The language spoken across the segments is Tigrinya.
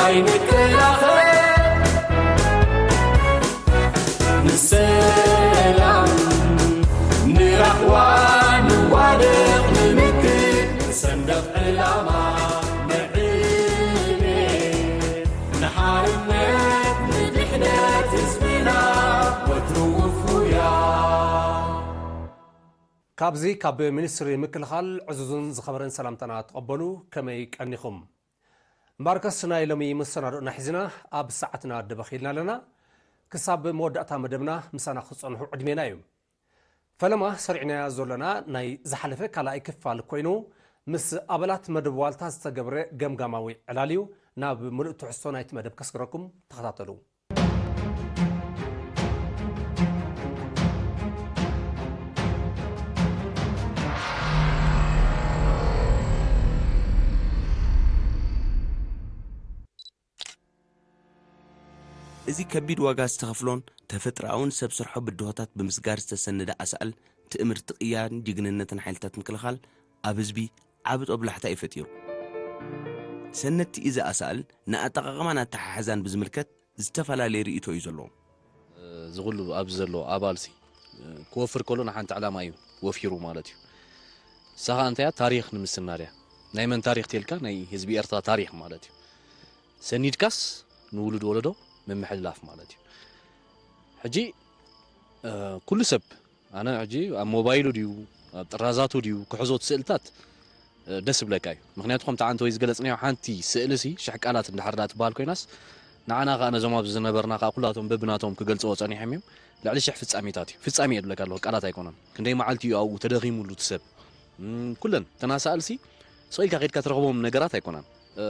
ኣይንከላኸል ንሰላም ንራህዋ ንዋደቕ ንምክት ሰንደቕ ዕላማ ንዕቤት ንሓርነት ንድሕነት ህዝብና ወትሩ ውፉያ። ካብዚ ካብ ሚኒስትሪ ምክልኻል ዕዙዝን ዝኸበረን ሰላምታና ተቐበሉ። ከመይ ቀኒኹም? ማርከስ ናይ ሎሚ መሰናዶና ሒዝና ኣብ ሰዓትና ደበኽ ኢልና ኣለና። ክሳብ መወዳእታ መደብና ምሳና ክትጸንሑ ዕድሜና እዩ። ፈለማ ሰሪዕናዮ ዘሎና ናይ ዝሓለፈ ካልኣይ ክፋል ኮይኑ፣ ምስ ኣባላት መደብ ዋልታ ዝተገብረ ገምጋማዊ ዕላል እዩ። ናብ ምሉእ ትሕዝቶ ናይቲ መደብ ከስግረኩም ተኸታተሉ። እዚ ከቢድ ዋጋ ዝተኸፍሎን ተፈጥሮኣውን ሰብ ስርሖ ብድሆታት ብምስጋር ዝተሰነደ ኣሳእል ትእምርቲ ቅያን ጅግንነትን ሓይልታት ምክልኻል ኣብ ህዝቢ ዓቢ ጦብላሕታ እዩ ፈጢሩ። ሰነድቲ እዚ ኣሳእል ንኣጠቓቕማን ኣተሓሕዛን ብዝምልከት ዝተፈላለየ ርእይቶ እዩ ዘለዎም። እዚ ኩሉ ኣብዚ ዘሎ ኣባልሲ ክወፍር ከሎ ንሓንቲ ዕላማ እዩ ወፊሩ ማለት እዩ። ንሳ ኸኣ እንታይ እያ? ታሪኽ ንምስናድ እያ። ናይ መን ታሪኽ ተልካ? ናይ ህዝቢ ኤርትራ ታሪኽ ማለት እዩ። ሰኒድካስ ንውሉድ ወለዶ ምምሕልላፍ ማለት እዩ። ሕጂ፣ እ፣ ኩሉ ሰብ፣ ኣነ ሕጂ ኣብ ሞባይሉ ድዩ፣ ኣብ ጥራዛቱ ድዩ ክሕዞ እቲ ስእልታት፣ እ፣ ደስ ይብለካ እዩ። ምኽንያቱ ከምቲ ዓንተ ወይ ዝገለጽናዮ ሓንቲ ስእልሲ ሽሕ ቃላት እንድሕር ደኣ ትበሃል ኮይናስ፣ ንዓና ከኣ ነዞም ኣብዚ ዝነበርና ከኣ ኩላቶም በብናቶም ክገልጽዎ ጸኒሖም እዮም። ልዕሊ ሽሕ ፍጻሜታት እዩ። ፍጻሜ እየ ዝብለካ ኣለኹ፣ ቃላት ኣይኮነን። ክንደይ መዓልቲ እዩ ኣብኡ ተደኺሙሉ እቲ ሰብ። እም፣ ኩለን ተናሳእልሲ ስቕ ኢልካ ከይድካ ትረኽቦም ነገራት ኣይኮናን። እ፣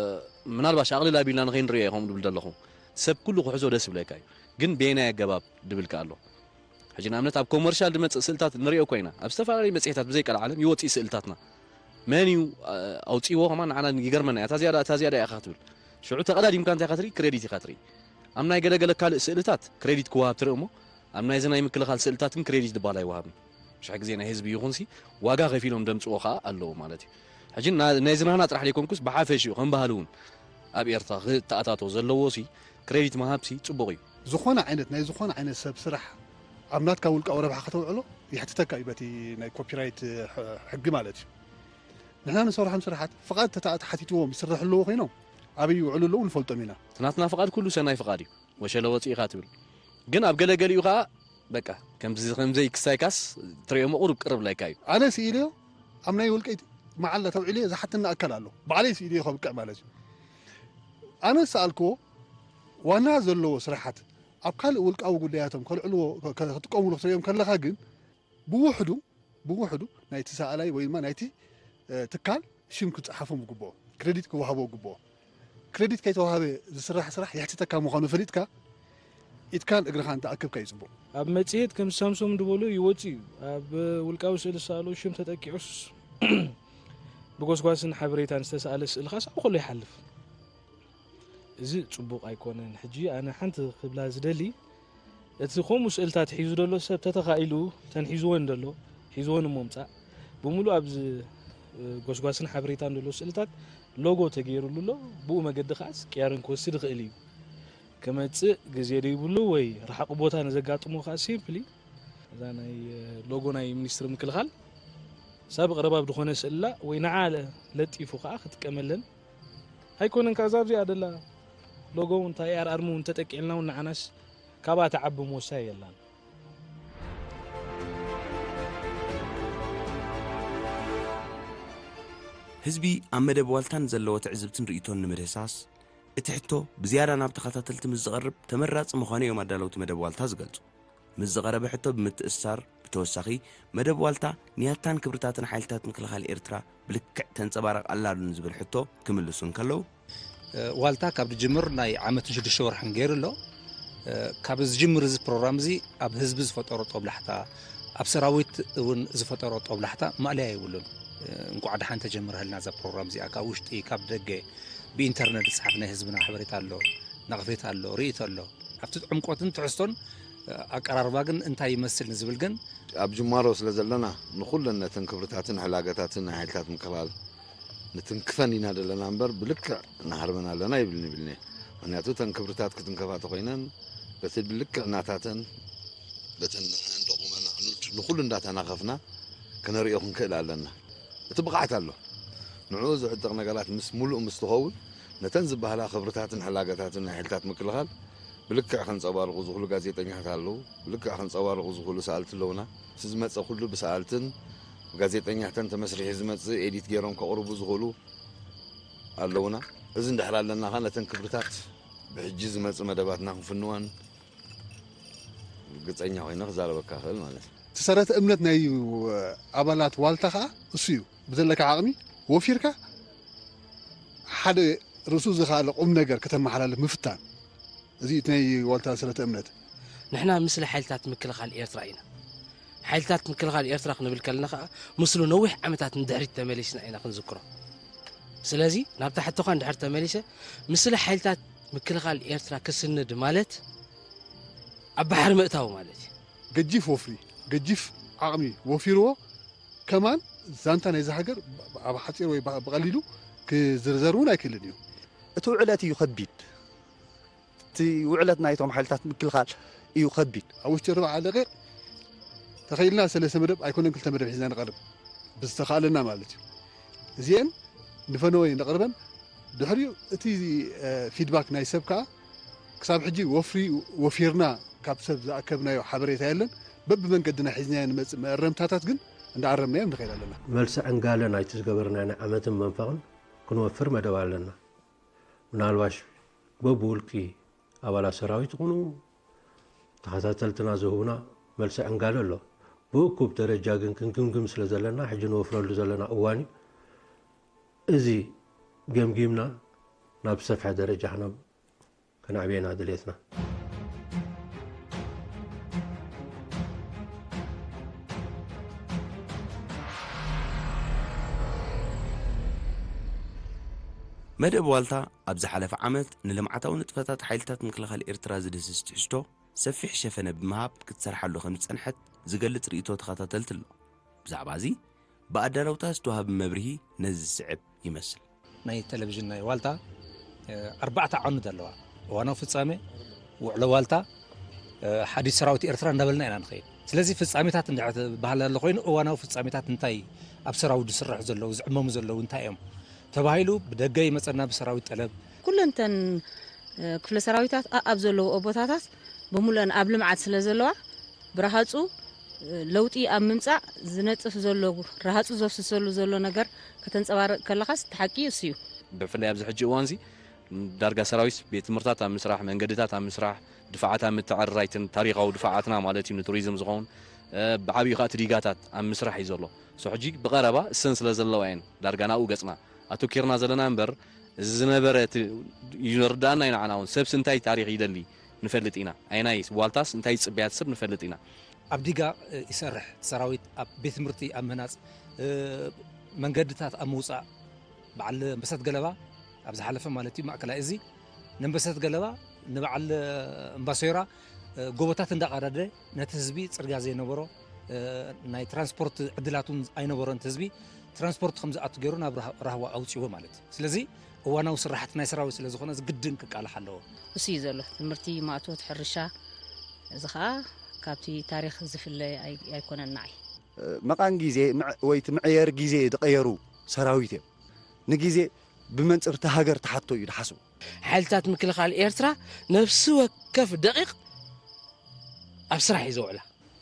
ምናልባሽ ኣቕልል ኣቢልና ንኸይንርእዮ እየ ከምኡ ድብል ዘለኹ። ሰብ ኩሉ ክሕዞ ደስ ይብለካ እዩ። ግን በየናይ ኣገባብ ድብል ከ ኣሎ። ሕጂ ንኣብነት ኣብ ኮመርሻል ድመጽእ ስእልታት ንርእዮ ኮይና፣ ኣብ ዝተፈላለዩ መጽሔታት ብዘይ ቀልዓለም ይወጽእ ስእልታትና። መን እዩ፣ እ፣ ኣውጺእዎ ከማን ንዓና ይገርመና። እታ ዝያዳ፣ እታ ዝያዳ ኢኻ ክትብል። ሽዑ ተቐዳዲምካ እንታይ ኢኻ ትርኢ? ክሬዲት ኢኻ ትርኢ። ኣብ ናይ ገለገለ ካልእ ስእልታት ክሬዲት ክወሃብ ትርኢ እሞ፣ ኣብ ናይዚ ናይ ምክልኻል ስእልታት ግን ክሬዲት ዝበሃል ኣይወሃብን። ብዙሕ ግዜ ናይ ህዝቢ ይኹንሲ ዋጋ ከፊሎም ደምጽዎ ከኣ ኣለዉ ማለት እዩ። ሕጂ ና-፣ ናይዚ ናህና ጥራሕ ዘይኮንኩስ ብሓፈሽኡ ከም ባህሊ እውን ኣብ ኤርትራ ክተኣታቶ ዘለዎሲ ክሬዲት ምሃብሲ ጽቡቕ እዩ። ዝኾነ ዓይነት፣ ናይ ዝኾነ ዓይነት ሰብ ስራሕ ኣብ ናትካ ውልቃዊ ረብሓ ከተውዕሎ የሕትተካ እዩ በቲ ናይ ኮፒራይት ሕ-፣ ሕጊ ማለት እዩ። ንሕና ንሰርሖም ስራሓት ፍቓድ ተታ-፣ ተሓቲትዎም ይስርሑ ኣለዉ ኮይኖም ኣበይ ይውዕሉ ኣለዉ ንፈልጦም ኢና። እቲ ናትና ፍቓድ ኩሉ ሰናይ ፍቓድ እዩ። ወሸለ ወፂእኻ ትብል። ግን ኣብ ገለገሊኡ ኸዓ በቃ ከምዚ ከምዘይ ክሳይካስ ትሪኦ እሞ ቁሩብ ቅርብ ላይካ እዩ። ኣነ ስኢለዮ ኣብ ናይ ውልቀይ መዓላ ተውዒለዮ ዝሓተኒ ኣካል ኣሎ። ባዕለይ ስኢለዮ ከብቅዕ ማለት እዩ። ኣነ ዝሰኣልክዎ ዋና ዘለዎ ስራሓት ኣብ ካልእ ውልቃዊ ጉዳያቶም ከልዕልዎ፣ ከ-፣ ክጥቀምሉ ክትሪኦም ከለኻ ግን ብውሕዱ፣ ብውሕዱ ናይቲ ሰኣላይ ወይ ድማ ናይቲ፣ እ፣ ትካል ሽም ክጸሓፎም ይግብኦ፣ ክሬዲት ክወሃቦ ይግብኦ። ክሬዲት ከይተዋህበ ዝስራሕ ስራሕ የሕትተካ ምዃኑ ፈሊጥካ ኢድካን እግርኻን ተኣክብካ እዩ ጽቡቕ። ኣብ መጽሔት ከም ሳምሶም ዝበሉ ይወጽእ እዩ። ኣብ ውልቃዊ ስእሊ ዝሰኣሎ ሽም ተጠቂዑስ ብጎስጓስን ሓበሬታን ዝተሰኣለ ስእልኻስ ኣብኡ ከሎ ይሓልፍ። እዚ ጽቡቕ ኣይኮነን። ሕጂ ኣነ ሓንቲ ክብላ ዝደሊ፣ እቲ ከምኡ ስእልታት ሒዙ ዘሎ ሰብ ተተኻኢሉ ተን ሒዝወን ዘሎ፣ ሒዝወን እሞ ምጻእ። ብምሉእ ኣብዚ፣ እ፣ ጎስጓስን ሓበሬታን ዘሎ ስእልታት ሎጎ ተገይሩሉ ኣሎ። ብኡ መገዲ ከኣስ ቅያርን ክወስድ ይኽእል እዩ። ክመጽእ ግዜ ደይብሉ ወይ ረሓቕ ቦታ ንዘጋጥሞ ከኣ ሲምፕሊ እዛ ናይ፣ እ፣ ሎጎ ናይ ሚኒስትሪ ምክልኻል ሳብ ቀረባብ ዝኾነ ስእላ ወይ ንዓ ለ-፣ ለጢፉ ከኣ ክጥቀመለን ኣይኮነን። ከኣ እዛ ኣብዚኣ ደላ ሎጎ እውን እንታይ ኣር ኣርሚ እውን ተጠቂዕልና እውን ንዓናስ ካብኣ ትዓቢ መወሳይ የላን። ህዝቢ ኣብ መደብ ዋልታን ዘለዎ ትዕዝብትን ርእይቶን ንምድህሳስ፣ እቲ ሕቶ ብዝያዳ ናብ ተኸታተልቲ ምስ ዝቐርብ ተመራጺ ምዃኑ እዮም ኣዳለውቲ መደብ ዋልታ ዝገልጹ። ምስ ዝቐረበ ሕቶ ብምትእስሳር፣ ብተወሳኺ መደብ ዋልታ ንያታን ክብርታትን ሓይልታት ምክልኻል ኤርትራ ብልክዕ ተንጸባርቕ ኣላ ዶ ንዝብል ሕቶ ክምልሱ እንከለዉ፣ ዋልታ ካብ ዝጅምር ናይ ዓመትን ሽዱሽተ ወርሕን ገይሩ ኣሎ። ካብ ዝጅምር እዚ ፕሮግራም እዚ ኣብ ህዝቢ ዝፈጠሮ ጦብላሕታ፣ ኣብ ሰራዊት እውን ዝፈጠሮ ጦብላሕታ ማእለያ የብሉን። እንቋዕ ደሓን ተጀምረህልና እዛ ፕሮግራም እዚኣ፣ ካብ ውሽጢ ካብ ደገ ብኢንተርነት ዝጸሓፍ ናይ ህዝብና ሓበሬታ ኣሎ፣ ነቐፌታ ኣሎ፣ ርእይቶ ኣሎ። ኣብቲ ዕምቆትን ትሕዝቶን ኣቀራርባ ግን እንታይ ይመስል ንዝብል ግን ኣብ ጅማሮ ስለ ዘለና ንኹለን ነተን ክብርታትን ሕላገታትን ናይ ሓይልታት ምክልኻል ንትንክፈን ኢና ዘለና እምበር ብልክዕ ንሃርመን ኣለና ይብልን ይብልን እየ። ምኽንያቱ እተን ክብርታት ክትንከፋ ተኾይነን በቲ ብልክዕ ናታተን በተን ንሕና እንጠቑመና ክንድ ንኹሉ እንዳተናኸፍና ክነርእዮ ክንክእል ኣለና። እቲ ብቕዓት ኣሎ። ንዕኡ ዝዕጠቕ ነገራት ምስ ምሉእ ምስ ትኸውን ነተን ዝበሃላ ክብርታትን ሕላገታትን ናይ ሓይልታት ምክልኻል ብልክዕ ከንጸባርቑ ዝኽእሉ ጋዜጠኛታት ኣለዉ። ብልክዕ ከንጸባርቑ ዝኽእሉ ሰኣልቲ ኣለዉና። እቲ ዝመጸ ኩሉ ብሰኣልትን ብጋዜጠኛታትን ተመስሪሑ ዝመጽእ ኤዲት ገይሮም ከቕርቡ ዝኽእሉ ኣለዉና። እዚ እንድሕር ኣለና ኸኣ ነተን ክብርታት ብሕጂ ዝመጽእ መደባትና ክንፍንወን ርግጸኛ ኮይነ ክዛረበካ እኽእል ማለት እዩ። እቲ ሰረተ እምነት ናይ ኣባላት ዋልታ ኸኣ እሱ እዩ። ብዘለካ ዓቕሚ ወፊርካ ሓደ ርእሱ ዝኸኣለ ቁም ነገር ከተመሓላልፍ ምፍታን። እዚ እቲ ናይ ዋልታ ሰረተ እምነት። ንሕና ምስሊ ሓይልታት ምክልኻል ኤርትራ ኢና። ሓይልታት ምክልኻል ኤርትራ ክንብል ከለና ኸኣ ምስሉ ነዊሕ ዓመታት ንድሕሪት ተመሊስና ኢና ክንዝክሮ። ስለዚ ናብታ ሕቶኻ እንድሕር ተመሊሰ፣ ምስሊ ሓይልታት ምክልኻል ኤርትራ ክስንድ ማለት ኣብ ባሕሪ ምእታው ማለት እዩ። ገጂፍ ወፍሪ፣ ገጂፍ ዓቕሚ ወፊርዎ፣ ከማን ዛንታ ናይዛ ሃገር ኣብ ሓጺር ወይ ብቐሊሉ ክዝርዘር እውን ኣይክእልን እዩ። እቲ ውዕለት እዩ ከቢድ። እቲ ውዕለት ናይቶም ሓይልታት ምክልኻል እዩ ከቢድ። ኣብ ውሽጢ ርብዓ ደቂቕ ተኸኢልና ሰለስተ መደብ ኣይኮነን ክልተ መደብ ሒዝና ንቐርብ፣ ብዝተኻእለና ማለት እዩ። እዚአን ንፈነወ ነቕርበን። ድሕሪኡ እቲ፣ እ፣ ፊድባክ ናይ ሰብ ከኣ ክሳብ ሕጂ ወፍሪ ወፊርና ካብ ሰብ ዝኣከብናዮ ሓበሬታ የለን። በብመንገድና ሒዝናዮ ንመጽእ መእረምታታት ግን እንዳኣረምናዮም ንኸይድ ኣለና። መልሲ ዕንጋለ ናይቲ ዝገበርናዮ ናይ ዓመትን መንፈቕን ክንወፍር መደብ ኣለና። ምናልባሽ በብውልቂ ኣባላት ሰራዊት ይኹኑ ተኸታተልትና ዝህቡና መልሲ ዕንጋለ ኣሎ። ብእኩብ ደረጃ ግን ክንግምግም ስለ ዘለና፣ ሕጂ ንወፍረሉ ዘለና እዋን እዩ። እዚ ገምጊምና ናብ ዝሰፍሐ ደረጃ ክነብ-፣ ከነዕብየና ድሌትና። መደብ ዋልታ ኣብ ዝሓለፈ ዓመት ንልምዓታዊ ንጥፈታት ሓይልታት ምክልኻል ኤርትራ ዝድህስስ ትሕዝቶ ሰፊሕ ሸፈነ ብምሃብ ክትሰርሓሉ ከም ዝጸንሐት ዝገልጽ ርእይቶ ተኸታተልቲ ኣሎ። ብዛዕባ እዚ ብኣዳለውታ ዝተዋህበ መብርሂ ነዚ ዝስዕብ ይመስል። ናይ ቴሌቪዥን ናይ ዋልታ፣ እ፣ ኣርባዕተ ዓውኒ ዘለዋ፣ እዋናዊ ፍጻሜ፣ ውዕሎ ዋልታ፣ እ፣ ሓድሽ ሰራዊት ኤርትራ እንዳበልና ኢና ንኸይድ። ስለዚ ፍጻሜታት እንድሕር ትበሃል ኣሎ ኮይኑ፣ እዋናዊ ፍጻሜታት እንታይ ኣብ ሰራዊት ዝስራሕ ዘለዉ፣ ዝዕመሙ ዘለዉ እንታይ እዮም ተባሂሉ ብደገ ይመጸና ብሰራዊት ጠለብ። ኩለን እተን፣ እ፣ ክፍለ ሰራዊታት ኣኣብ ዘለዉ ቦታታት ብምሉአን ኣብ ልምዓት ስለ ዘለዋ፣ ብረሃጹ ለውጢ ኣብ ምምጻእ ዝነጥፍ ዘሎ፣ ረሃጹ ዘፍስሰሉ ዘሎ ነገር ከተንጸባርቕ ከለኻስ፣ እቲ ሓቂ እሱ እዩ። ብፍላይ ኣብዚ ሕጂ እዋንዚ ዳርጋ ሰራዊት ቤት ትምህርታት ኣብ ምስራሕ፣ መንገድታት ኣብ ምስራሕ፣ ድፋዓት ኣብ ምትዕርራይትን ታሪኻዊ ድፋዓትና ማለት እዩ ንቱሪዝም ዝኸውን፣ እ፣ ብዓብዩ ኸኣ እቲ ዲጋታት ኣብ ምስራሕ እዩ ዘሎ። ሶ ሕጂ ብቐረባ እሰን ስለ ዘለዋ እየን ዳርጋ ናብኡ ገጽና ኣተኪርና ዘለና እምበር፣ እዚ ዝነበረ እቲ እዩ ንርዳእና እዩ ንዓና እውን። ሰብሲ እንታይ ታሪኽ ይደሊ ንፈልጥ ኢና። ኣይናይ ዋልታስ እንታይ ዝጽበያ እቲ ሰብ ንፈልጥ ኢና። ኣብ ዲጋ፣ እ፣ ይሰርሕ ሰራዊት ኣብ ቤት ትምህርቲ ኣብ ምህናጽ፣ እ፣ መንገድታት ኣብ ምውጻእ በዓል ኣንበሳት ገለባ ኣብ ዝሓለፈ ማለት እዩ ማእከላይ እዚ ንኣንበሳት ገለባ ንበዓል ኣምባሶይራ፣ እ፣ ጎቦታት እንዳቐደደ ነቲ ህዝቢ ጽርግያ ዘይነበሮ፣ እ፣ ናይ ትራንስፖርት ዕድላት እውን ኣይነበሮን። እቲ ህዝቢ ትራንስፖርት ከም ዝኣቱ ገይሩ ናብ ራህ-፣ ራህዋ ኣውጺዎ ማለት እዩ። ስለዚ እዋናዊ ስራሕቲ ናይ ሰራዊት ስለ ዝኾነ እዚ ግድን ክቃላሕ ኣለዎ። እሱ እዩ ዘሎ። ትምህርቲ፣ ማእቶት፣ ሕርሻ፣ እዚ ኸኣ ካብቲ ታሪኽ ዝፍለ ኣይ-፣ ኣይኮነን ንዓይ። መቓን ግዜ ምዕ-፣ ወይ እቲ ምዕየር ግዜ ዝቐየሩ ሰራዊት እዮም። ንግዜ ብመንጽር እቲ ሃገር ተሓቶ እዩ ዝሓስቡ። ሓይልታት ምክልኻል ኤርትራ ነፍሲ ወከፍ ደቂቕ ኣብ ስራሕ እዩ ዘውዕላ።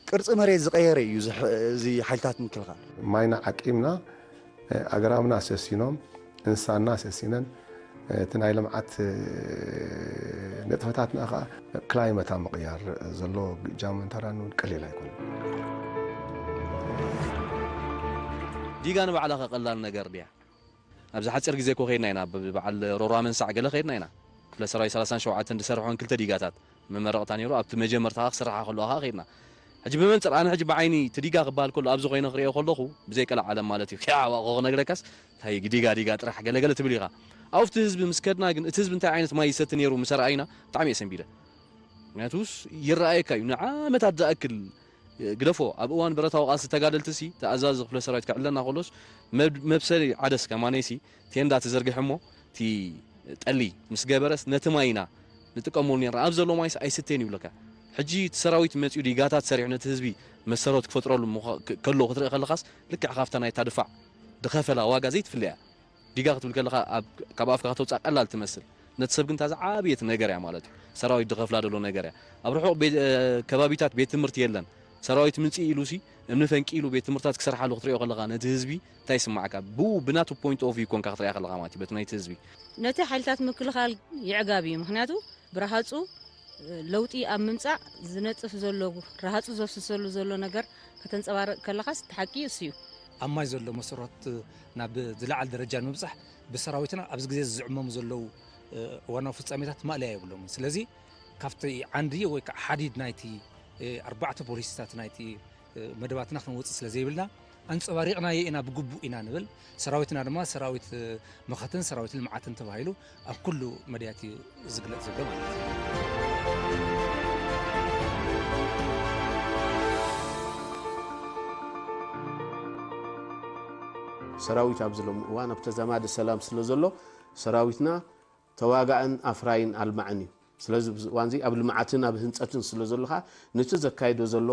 ቅርጺ መሬት ዝቐየረ እዩ እዚ ሕ-፣ እዚ ሓይልታት ምክልኻል። ማይና ዓቂብና፣ ኣግራብና ሰሲኖም፣ እንስሳና ሰሲነን፣ እቲ ናይ ልምዓት ንጥፈታትና ኸዓ ክላይመት ኣብ ምቕያር ዘሎ እጃም እንተራን እውን ቀሊል ኣይኮነን። ዲጋ ንባዕላ ኸ ቀላል ነገር ድያ? ኣብዚ ሓፂር ግዜ እኮ ኸይድና ኢና፣ ብበዓል ሮራ መንሳዕ ገለ ኸይድና ኢና። ክፍለ ሰራዊት ሰላሳን ሸውዓተን ዝሰርሖን ክልተ ዲጋታት መመረቕታ ነይሩ። ኣብቲ መጀመርታ ኸዓ ክስርሓ ከለዋ ኸዓ ኸይድና። ሕጂ ብመንፅር ኣነ ሕጂ ብዓይኒ እቲ ዲጋ ክበሃል ከሎ ኣብዚ ኮይነ ክሪኦ ከለኹ ብዘይ ቀልዓለም ማለት እዩ። ኪያ ዋቆ ክነግረካስ እንታይ ዲጋ ዲጋ ጥራሕ ገለገለ ትብል ኢኻ። ኣብቲ ህዝቢ ምስ ከድና ግን እቲ ህዝቢ እንታይ ዓይነት ማይ ይሰቲ ነይሩ ምስ ኣርኣዩና ብጣዕሚ እየ ሰንቢደ። ምክንያቱስ ይረኣየካ እዩ። ንዓመታት ዝኣክል ግደፎ፣ ኣብ እዋን ብረታዊ ቃልሲ ተጋደልቲ ሲ፣ እቲ ኣዛዚ ክፍለ ሰራዊት ክዕለና ከሎስ፣ መብ-፣ መብሰሊ ዓደስ ከማነይ ሲ፣ ቴንዳ ተዘርጊሑ እሞ፣ እቲ ጠሊ ምስ ገበረስ ነቲ ማይ ኢና ንጥቀመሉ ነርና። ኣብ ዘሎ ማይስ ኣይስተን ይብለካ። ሕጂ እቲ ሰራዊት መጺኡ ዲጋታት ሰሪሑ ነቲ ህዝቢ መሰረት ክፈጥረሉ ምዃ-፣ ክ-፣ ከሎ ክትርኢ ከለኻስ ልክዕ ካብታ ናይታ ድፋዕ ድኸፈላ ዋጋ ዘይትፍለ እያ። ዲጋ ክትብል ከለኻ ኣብ፣ ካብ ኣፍካ ከተውጽኣ ቀላል ትመስል። ነቲ ሰብ ግን እታ ዝዓበየት ነገር እያ ማለት እዩ። ሰራዊት ድኸፍላ ዘሎ ነገር እያ። ኣብ ርሑቕ ቤት-፣ እ፣ ከባቢታት ቤት ትምህርቲ የለን። ሰራዊት ምንጽእ ኢሉሲ እምኒ ፈንቂሉ ቤት ትምህርታት ክሰርሓሉ ክትሪኦ ከለኻ ነቲ ህዝቢ እንታይ ይስማዓካ? ብኡ ብናቱ point of view ኮንካ ክትሪኣ ከለኻ ማለት እዩ፣ በቲ ናይቲ ህዝቢ። ነቲ ሓይልታት ምክልኻል የዕጋብ እዩ። ምኽንያቱ ብረሃጹ ለውጢ ኣብ ምምጻእ ዝነጥፍ ዘሎ፣ ረሃጹ ዘፍስሰሉ ዘሎ ነገር ከተንጸባርቕ ከለኻስ እቲ ሓቂ እሱ እዩ። ኣብ ማይ ዘሎ መሰረት ናብ ዝለዓለ ደረጃ ንምብጻሕ ብሰራዊትና ኣብዚ ግዜ ዝዝዕመሙ ዘለዉ፣ እ፣ እዋናዊ ፍጻሜታት ማእለያ የብሎምን። ስለዚ ካብቲ ዓንዲ ወይ ከዓ ሓዲድ ናይቲ፣ እ፣ ኣርባዕተ ፖሊሲታት ናይቲ፣ እ፣ መደባትና ክንወጽእ ስለ ዘይብልና ኣንጸባሪቕናዮ ኢና፣ ብግቡእ ኢና ንብል። ሰራዊትና ድማ ሰራዊት፣ እ፣ መኸትን ሰራዊት ልምዓትን ተባሂሉ ኣብ ኩሉ መድያት እዩ ዝግለጽ ዘሎ ማለት እዩ። ሰራዊት ኣብዚ ሎሚ እዋን ኣብ ተዛማዲ ሰላም ስለ ዘሎ ሰራዊትና ተዋጋእን ኣፍራይን ኣልማዕን እዩ። ስለዚ ኣብዚ እዋንዚ ኣብ ልምዓትን ኣብ ህንጸትን ስለ ዘሎ ኸኣ ነቲ ዘካይዶ ዘሎ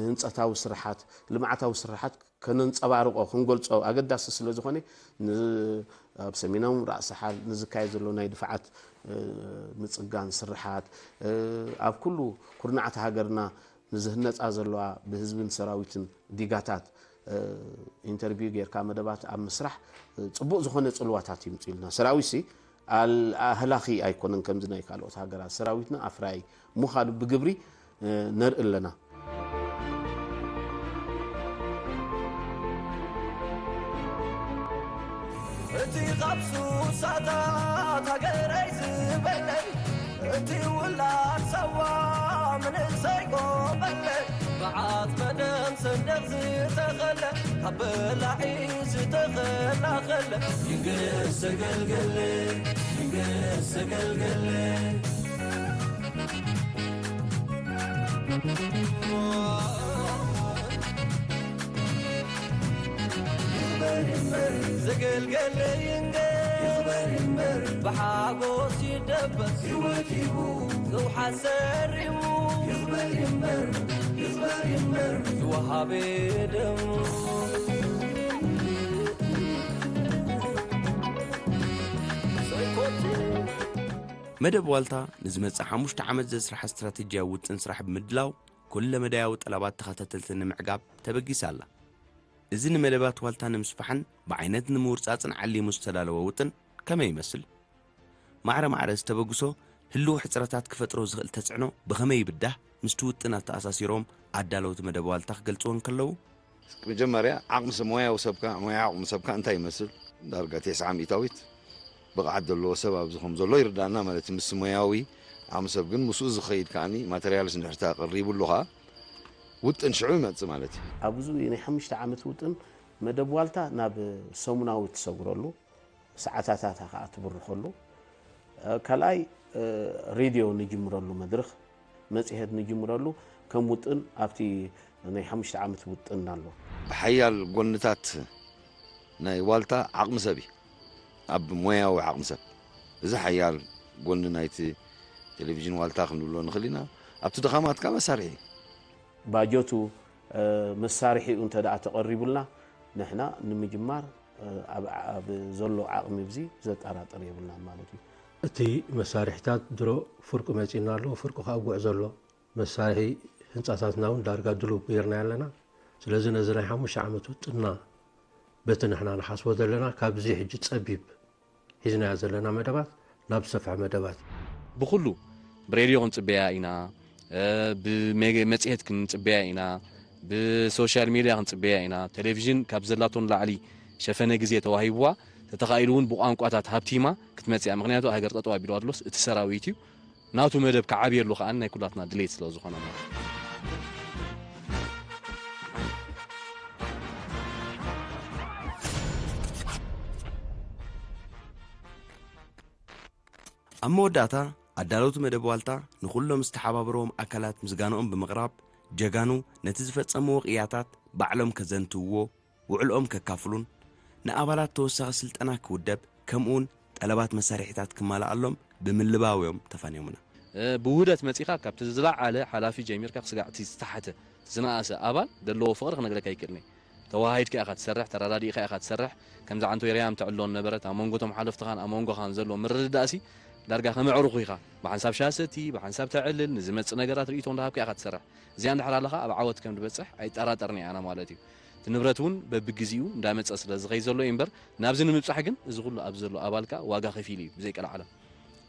ህንጸታዊ ስራሓት፣ ልምዓታዊ ስራሓት ከነንጸባርቖ፣ ክንገልጾ ኣገዳሲ ስለ ዝኾነ ን-፣ ኣብ ሰሜናዊ ምብራቕ ሳሓል ንዝካየድ ዘሎ ናይ ድፍዓት፣ እ፣ ምጽጋን ስርሓት፣ እ፣ ኣብ ኩሉ ኩርናዓት ሃገርና ንዝህነጻ ዘለዋ ብህዝብን ሰራዊትን ዲጋታት፣ እ፣ ኢንተርቪው ጌርካ መደባት ኣብ ምስራሕ፣ እ፣ ጽቡቕ ዝኾነ ጽልዋታት ይምጽኡልና። ሰራዊትሲ ኣል-፣ ኣህላኺ ኣይኮነን ከምዚ ናይ ካልኦት ሃገራት። ሰራዊትና ኣፍራይ ምዃኑ ብግብሪ፣ እ፣ ነርኢ ኣለና። እቲ ኻብ ሱሳታት ሃገረይ ዝበለይ፣ እቲ ውላድ ሳዋ መንእሰይ ቆመለይ፣ ብዓጽመ ደም ሰንደቕ ዝተኸለ፣ ካብ በላዒ ዝተኸላኸለ፣ ይንገስ ዘገልገለ፣ ይንገስ ዘገልገለ። ዘገልገለ ይንገር፣ ይኽበር ይንበር፣ ብሓጎስ ይደበስ፣ ህይወት ሂቡ፣ ዘውሓት ሰሪሙ፣ ይኽበር ይንበር፣ ይኽበር ይንበር፣ ዝወሃበ ደሙ። ሰይኮት መደብ ዋልታ ንዝመጽእ ሓሙሽተ ዓመት ዘስርሓ ስትራተጂያዊ ውጥን ስራሕ ብምድላው፣ ኩለ መዳያዊ ጠለባት ተኸታተልቲ ንምዕጋብ ተበጊሳ ኣላ። እዚ ንመደባት ዋልታ ንምስፋሕን ብዓይነት ንምውርጻጽን ዓሊሙ ዝተዳለወ ውጥን ከመይ ይመስል? ማዕረ ማዕረ እዚ ተበግሶ ህልው ሕጽረታት ክፈጥሮ ዝኽእል ተጽዕኖ ብኸመይ ይብዳህ? ምስቲ ውጥን ኣተኣሳሲሮም ኣዳለውቲ መደብ ዋልታ ክገልጽዎ እንከለዉ፣ መጀመርያ ዓቕሚ ሰብ፣ ሞያዊ ሰብካ፣ ሞያ ዓቕሚ ሰብካ እንታይ ይመስል? ዳርጋ ተስዓ ሚእታዊት ብቕዓት ዘለዎ ሰብ ኣብዚ ከም ዘሎ ይርዳእና ማለት እዩ። ምስ ሞያዊ ዓቕሚ ሰብ ግን ምስኡ ዝኸይድ ከኣኒ ማተርያልስ እንድሕር ተቐሪቡሉ ኸኣ ውጥን ሽዑ ይመጽእ ማለት እዩ። ኣብዚ ናይ ሓሙሽተ ዓመት ውጥን መደብ ዋልታ ናብ ሰሙናዊ ትሰግረሉ፣ ሰዓታታታ ኸኣ ትብርኸሉ። እ፣ ካልኣይ፣ እ፣ ሬድዮ ንጅምረሉ መድረኽ፣ መጽሔት ንጅምረሉ ከም ውጥን ኣብቲ ናይ ሓሙሽተ ዓመት ውጥንና ኣሎ። ብሓያል ጎንታት ናይ ዋልታ ዓቕሚ ሰብ እዩ፣ ኣብ ሞያዊ ዓቕሚ ሰብ። እዚ ሓያል ጎኒ ናይቲ ቴሌቪዥን ዋልታ ክንብሎ ንኽእል ኢና። ኣብቲ ድኻማት ከኣ መሳርሒ። ባጀቱ፣ እ፣ መሳርሒኡ እንተ ደኣ ተቐሪቡልና፣ ንሕና ንምጅማር፣ እ፣ ኣብ፣ ኣብ ዘሎ ዓቕሚ፣ እዚ ዘጠራጥር የብልናን ማለት እዩ። እቲ መሳርሒታት ድሮ ፍርቁ መጺእና ኣሎ፣ ፍርቁ ከኣ ጉዕዞ ኣሎ። መሳርሒ ህንጻታትና እውን ዳርጋ ድሉው ጌርናዮ ኣለና። ስለዚ ነዚ ናይ ሓሙሽተ ዓመት ውጥንና በቲ ንሕና ንሓስቦ ዘለና ካብዚ ሕጂ ጸቢብ ሒዝናዮ ዘለና መደባት ናብ ዝሰፍሐ መደባት። ብኹሉ ብሬድዮ ክንጽበያ ኢና፣ እ፣ ብመ-፣ መጽሔት ክንጽበያ ኢና፣ ብሶሻል ሜድያ ክንጽበያ ኢና። ቴሌቪዥን ካብ ዘላቶ ንላዕሊ ሸፈነ ግዜ ተዋሂብዋ፣ ተተኻኢሉ እውን ብቋንቋታት ሃብቲማ ክትመጽእ እያ። ምኽንያቱ ሃገር ጠጠው ኣቢልዋ ኣሎስ እቲ ሰራዊት እዩ። ናቱ መደብ ክዓብየሉ ከኣ ናይ ኩላትና ድሌት ስለ ዝኾነ ማለት እዩ። ኣብ መወዳእታ፣ ኣዳለውቲ መደብ ዋልታ ንኹሎም ዝተሓባበርዎም ኣካላት ምስጋንኦም ብምቕራብ፣ ጀጋኑ ነቲ ዝፈጸምዎ ቅያታት ባዕሎም ከዘንትውዎ፣ ውዕልኦም ከካፍሉን ንኣባላት ተወሳኺ ስልጠና ክውደብ፣ ከምኡውን ጠለባት መሳርሒታት ክማልኣሎም ብምልባው እዮም ተፋንዮምና። ብውህደት መጺኻ ካብቲ ዝለዓለ ሓላፊ ጀሚርካ ክስጋዕ እቲ ዝተሓተ ዝነኣሰ ኣባል ዘለዎ ፍቕሪ ክነግረካ ኣይክእልን እየ። ተዋሃሂድካ ኢኻ ትሰርሕ፣ ተረዳዲእካ ኢኻ ትሰርሕ። ከምዛ ዓንቶ ርያም ተዕልሎ ነበረት፣ ኣብ መንጎ እቶም ሓለፍትኻን ኣብ መንጎኻን ዘሎ ምርድዳእሲ ዳርጋ ከመዕርኹ ኢኻ። ብሓንሳብ ሻሂ ሰቲ፣ ብሓንሳብ ተዕልል፣ ንዝመጽእ ነገራት ርእይቶ እንዳሃብካ ኢኻ ትሰርሕ። እዚኣ እንድሕር ኣለኻ ኣብ ዓወት ከም ትበጽሕ ኣይጠራጠርን እየ ኣነ ማለት እዩ። እቲ ንብረት እውን በብግዜኡ እንዳመጸ ስለ ዝኸይ ዘሎ እዩ እምበር ናብዚ ንምብጻሕ ግን እዚ ኩሉ ኣብ ዘሎ ኣባልካ ዋጋ ከፊሉ እዩ ብዘይቀልዓለም።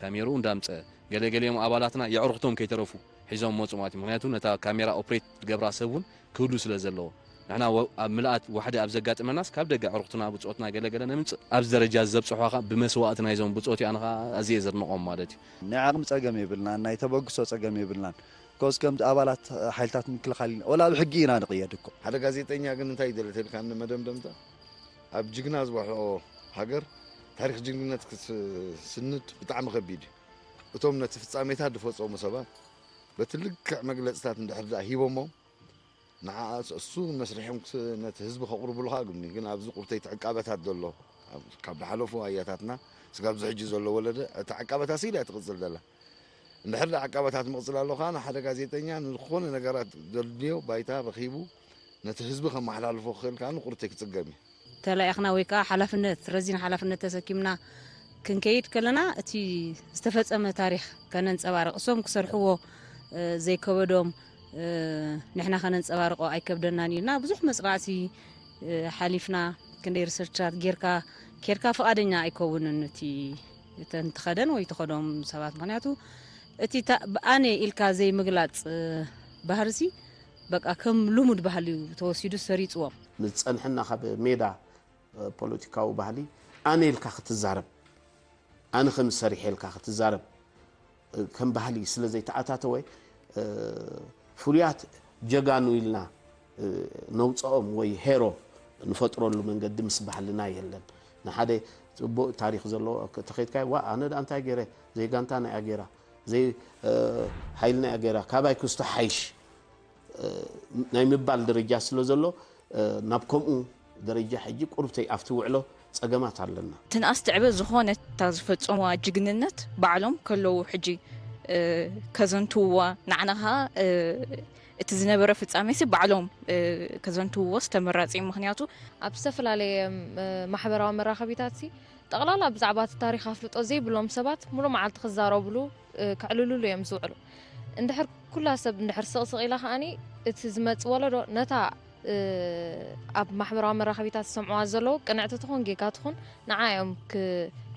ካሜርኡ እንዳምጸ ገለገሊኦም ኣባላትና የዕርኽቶም ከይተረፉ ሒዞም መጹ ማለት እዩ። ምክንያቱ ነታ ካሜራ ኦፕሬት ዝገብራ ሰብ እውን ክህሉ ስለ ዘለዎ ንሕና ወ- ኣብ ምልኣት ዋሕዲ ኣብ ዘጋጥመናስ ካብ ደገ ኣዕርኽትና ብጾትና ገለገለ ነምጽእ ኣብዚ ደረጃ ዘብጽሖ ከዓ ብመስዋእቲ ናይዞም ብጾት ኣነ ከዓ ኣዝየ ዘድንቖም ማለት እዩ። ናይ ዓቕሚ ጸገም የብልናን፣ ናይ ተበግሶ ጸገም የብልናን። ኮስ ከምቲ ኣባላት ሓይልታት ምክልኻል ኢና፣ ወላ ኣብ ሕጊ ኢና ንቕየድ እኮ። ሓደ ጋዜጠኛ ግን እንታይ ይደለ ተልካ ንመደምደምታ ኣብ ጅግና ዝበሕኦ ሃገር ታሪክ ጅግንነት ክስንድ ብጣዕሚ ከቢድ እዩ። እቶም ነቲ ፍጻሜታት ዝፈጸሙ ሰባት በቲ ልክዕ መግለጽታት እንድሕር ደኣ ሂቦሞም ንዓ እሱ መስሪሖም ነቲ ህዝቢ ከቕርብሉ ከዓ ግብኒ ግን ኣብዚ ቁርተይ ትዕቃበታት ዘሎ ካብ ዝሓለፉ ኣያታትና ስጋብ ዝሕጂ ዘሎ ወለደ እቲ ዕቃበታ ስኢላ ትቕጽል ዘላ እንድሕር ደኣ ዕቃበታት ምቕጽል ኣሎ ከዓ ንሓደ ጋዜጠኛ ንዝኾነ ነገራት ዘድልዮ ባይታ ረኺቡ ነቲ ህዝቢ ከመሓላልፎ ክኽእል ከዓ ንቁርተይ ክጽገም እዩ። ተላኢኽና ወይ ከዓ ሓላፍነት ረዚን ሓላፍነት ተሰኪምና ክንከይድ ከለና እቲ ዝተፈጸመ ታሪኽ ከነንጸባርቕ እሶም ክሰርሕዎ ዘይከበዶም ንሕና ከነንጸባርቆ ኣይከብደናን ኢልና ብዙሕ መጽናዕቲ ሓሊፍና ክንደይ ሪሰርቻት ጌርካ ኬድካ ፍቓደኛ ኣይከውንን እቲ እተን ትኸደን ወይ ትኸዶም ሰባት ምክንያቱ እቲ ኣነ ኢልካ ዘይምግላፅ ባህርሲ በቃ ከም ልሙድ ባህሊ እዩ ተወሲዱ ሰሪፅዎም። ንዝጸንሐና ካብ ሜዳ ፖለቲካዊ ባህሊ ኣነ ኢልካ ክትዛረብ ኣነ ከም ሰሪሐ ኢልካ ክትዛረብ ከም ባህሊ ስለ ዘይተኣታተወ ፍሉያት ጀጋኑ ኢልና ነውፀኦም ወይ ሄሮ ንፈጥረሉ መንገዲ ምስ ባህልና የለን። ንሓደ ፅቡቅ ታሪክ ዘለዎ ተኸይድካ ዋ ኣነ ደኣ እንታይ ገይረ ዘይጋንታና እያ ገይራ ዘይ ሓይልና እያ ገይራ ካባይ ክስቶ ሓይሽ ናይ ምባል ደረጃ ስለ ዘሎ ናብ ከምኡ ደረጃ ሕጂ ቁርብተይ ኣብቲ ውዕሎ ጸገማት ኣለና። ትንኣስ ትዕበ ዝኾነት እታ ዝፈጸምዋ ጅግንነት ባዕሎም ከለዉ ሕጂ ከዘንትውዋ ንዓና ኸኣ እቲ ዝነበረ ፍጻሜሲ ባዕሎም ከዘንትውዎስ ተመራጺ እዩ። ምኽንያቱ ኣብ ዝተፈላለየ ማሕበራዊ መራኸቢታት ሲ ጠቕላላ ብዛዕባ እቲ ታሪኽ ኣፍልጦ ዘይብሎም ሰባት ሙሉእ መዓልቲ ክዛረብሉ ከዕልልሉ እዮም ዝውዕሉ። እንድሕር ኩላ ሰብ እንድሕር ስቕ ስቕ ኢላ ከኣኒ እቲ ዝመጽእ ወለዶ ነታ ኣብ ማሕበራዊ መራኸቢታት ዝሰምዕዋ ዘለዉ ቅንዕቲ ትኹን ጌጋ ትኹን ንዓ እዮም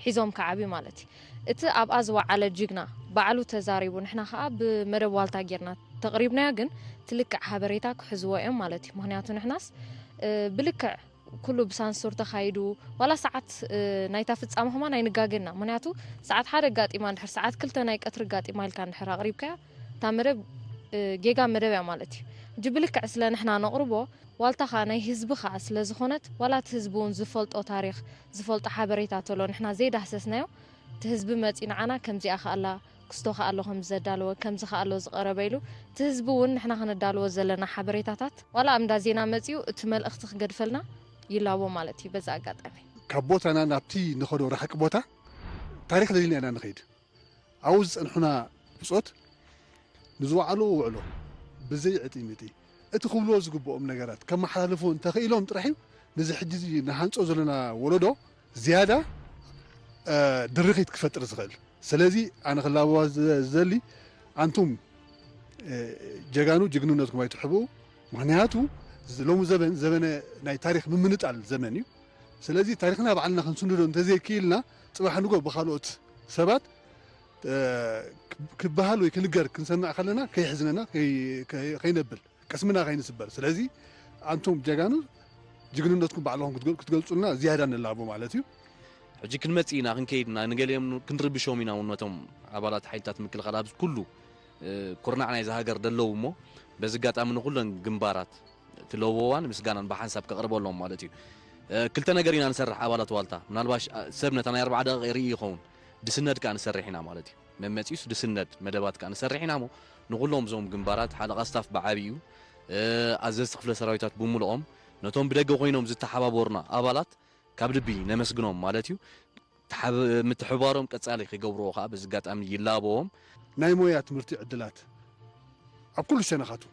ሒዞም ክዓብዩ ማለት እዩ። እቲ ኣብኣ ዝወዓለ ጅግና ባዕሉ ተዛሪቡ ንሕና ከኣ ብመደብ ዋልታ ጌርና ተቕሪብናዮ ግን እቲ ልክዕ ሓበሬታ ክሕዝዎ እዮም ማለት እዩ። ምኽንያቱ ንሕናስ ብልክዕ ኩሉ ብሳንሱር ተኻይዱ ዋላ ሰዓት ናይታ ፍጻመ ከማን ኣይንጋገና ምክንያቱ ሰዓት ሓደ ኣጋጢማ እንድሕር ሰዓት ክልተ ናይ ቀትሪ ኣጋጢማ ኢልካ እንድሕር ኣቕሪብካያ እታ መደብ ጌጋ መደብ እያ ማለት እዩ። ሕጂ ብልክዕ ስለ ንሕና ነቕርቦ ዋልታ ኸኣ ናይ ህዝቢ ኸኣ ስለ ዝኾነት ዋላ እቲ ህዝቢ እውን ዝፈልጦ ታሪኽ ዝፈልጦ ሓበሬታ ተሎ ንሕና ዘይዳህሰስናዮ እቲ ህዝቢ መጺኡ ንዓና ከምዚኣ ኸኣላ ክስቶ ከኣሎ ከም ዘዳለወ ከምዚ ከኣሎ ዝቐረበ ኢሉ እቲ ህዝቢ እውን ንሕና ከነዳልዎ ዘለና ሓበሬታታት ዋላ ኣብ እንዳ ዜና መጺኡ እቲ መልእኽቲ ክገድፈልና ይላቦ ማለት እዩ። በዚ ኣጋጣሚ ካብ ቦታና ናብቲ ንኸዶ ርሕቂ ቦታ ታሪኽ ደሊና ኢና ንኸይድ። ኣብኡ ዝጸንሑና ብጾት ንዝወዓልዎ ውዕሎ ብዘይ ዕጥይምጥይ እቲ ክብልዎ ዝግብኦም ነገራት ከመሓላልፉ እንተኽኢሎም ጥራሕ እዩ ነዚ ሕጂ እዚ ንሃንጾ ዘለና ወለዶ ዝያዳ ድርኺት ክፈጥር ዝኽእል። ስለዚ ኣነ ክላበዋ ዝደሊ ኣንቱም ጀጋኑ ጅግንነትኩም ኣይትሕብኡ። ምኽንያቱ ሎሚ ዘበን ዘበነ ናይ ታሪኽ ምምንጣል ዘመን እዩ። ስለዚ ታሪኽና ባዕልና ክንስንዶ እንተዘይክኢልና ጽባሕ ንጎ ብኻልኦት ሰባት ክበሃል ወይ ክንገር ክንሰምዕ ከለና ከይሕዝነና ከይነብል ቅስምና ከይንስበር። ስለዚ ኣንቱም ጀጋኑ ጅግንነትኩም ባዕልኹም ክትገልጹልና ዝያዳ ንላቦ ማለት እዩ። ሕጂ ክንመጽእ ኢና ክንከይድ ኢና ንገሊኦም ክንርብሾም ኢና እውን ነቶም ኣባላት ሓይልታት ምክልኻል ኣብዚ ኩሉ ኩርናዕ ናይዛ ሃገር ደለዉ እሞ በዚ ኣጋጣሚ ንኩለን ግንባራት እቲ ለበዋን ምስጋናን ብሓንሳብ ከቕርበሎም ማለት እዩ። ክልተ ነገር ኢና ንሰርሕ ኣባላት ዋልታ ምናልባሽ ሰብ ነታ ናይ ኣርባዓ ደቂቕ ይርኢ ይኸውን ድስነድ ከዓ ንሰርሕ ኢና ማለት እዩ። መመፂኡስ ድስነድ መደባት ከዓ ንሰርሕ ኢና እሞ ንኹሎም እዞም ግንባራት ሓለቓ ስታፍ ብዓብዩ ኣዘዝቲ ክፍለ ሰራዊታት ብምልኦም ነቶም ብደገ ኮይኖም ዝተሓባበሩና ኣባላት ካብ ልቢ ነመስግኖም ማለት እዩ። ምትሕብባሮም ቀጻሊ ክገብርዎ ከዓ በዚ ኣጋጣሚ ይላበዎም። ናይ ሞያ ትምህርቲ ዕድላት ኣብ ኩሉ ሸነኻቱ፣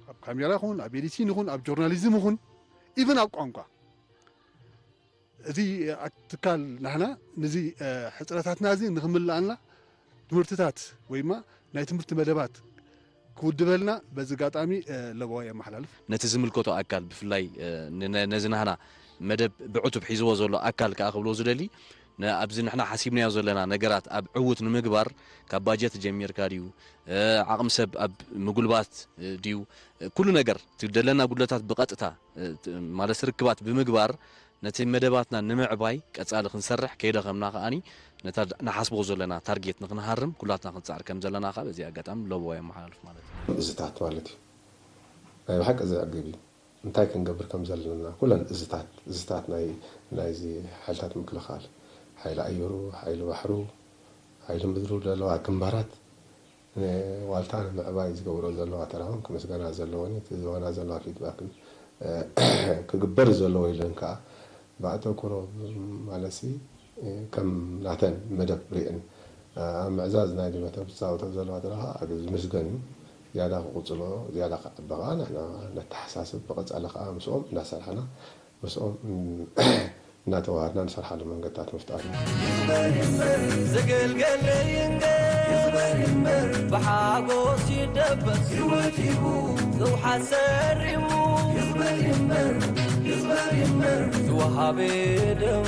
ኣብ ካሜራ ይኹን፣ ኣብ ኤዲቲን ይኹን፣ ኣብ ጆርናሊዝም ይኹን፣ ኢቨን ኣብ ቋንቋ፣ እዚ ትካል ናህና ነዚ ሕፅረታትና እዚ ንክምልኣልና ትምህርትታት ወይማ ናይ ትምህርቲ መደባት ክውድበልና በዚ ኣጋጣሚ ለበዋ የመሓላልፍ። ነቲ ዝምልከቶ ኣካል ብፍላይ ነዚ ናህና መደብ ብዕቱብ ሒዝዎ ዘሎ ኣካል ከዓ ክብሎ ዝደሊ፣ ኣብዚ ንሕና ሓሲብናዮ ዘለና ነገራት ኣብ ዕውት ንምግባር ካብ ባጀት ጀሚርካ ድዩ፣ ዓቕሚ ሰብ ኣብ ምጉልባት ድዩ፣ ኩሉ ነገር እቲ ዘለና ጉድለታት ብቐጥታ ማለት ርክባት ብምግባር ነቲ መደባትና ንምዕባይ ቀጻሊ ክንሰርሕ ከይደኸምና ከኣኒ ነታ ንሓስቦ ዘለና ታርጌት ንክንሃርም ኩላትና ክንጻዕር ከም ዘለና ከኣ በዚ ኣጋጣሚ ለበዋ የመሓላልፍ ማለት እዩ። እዝታት ማለት እዩ። ናይ ብሓቂ ዘዕግብ እዩ። እንታይ ክንገብር ከም ዘለና ኩለን እዝታት፣ እዝታት ናይ፣ ናይዚ ሓይልታት ምክልኻል፣ ሓይሊ ኣየሩ፣ ሓይሊ ባሕሩ፣ ሓይሊ ምድሩ ዘለዋ ግንባራት ንዋልታ ንምዕባይ ዝገብሮ ዘለዋ ተራ እውን ክምስገና ዘለወን እዩ። እቲ ዝህበና ዘለዋ ፊድባክን ክግበር ዘለዎ ኢለን ከዓ ብኣተኩሮ ማለትሲ ከም ናተን መደብ ሪእን ኣብ ምዕዛዝ ናይ መደብ ዝፃወቶ ዘለዋ ተራ ከዓ ዝምስገን እዩ። ዝያዳ ክቕፅሎ፣ ዝያዳ ክዓቢ ከዓ ንሕና ነተሓሳስብ። ብቐፃሊ ከዓ ምስኦም እናሰርሐና ምስኦም እናተዋሃድና ንሰርሓሉ መንገድታት ምፍጣር እዩ። ይኽበር ይንበር፣ ዘገልገለ ይንገር። ይኽበር ይንበር፣ ብሓጎስ ይደበስ። ህይወት ሂቡ፣ ዘውሓት ሰሪሙ። ይኽበር ይንበር፣ ይኽበር ይንበር፣ ዝወሃበ ደሙ።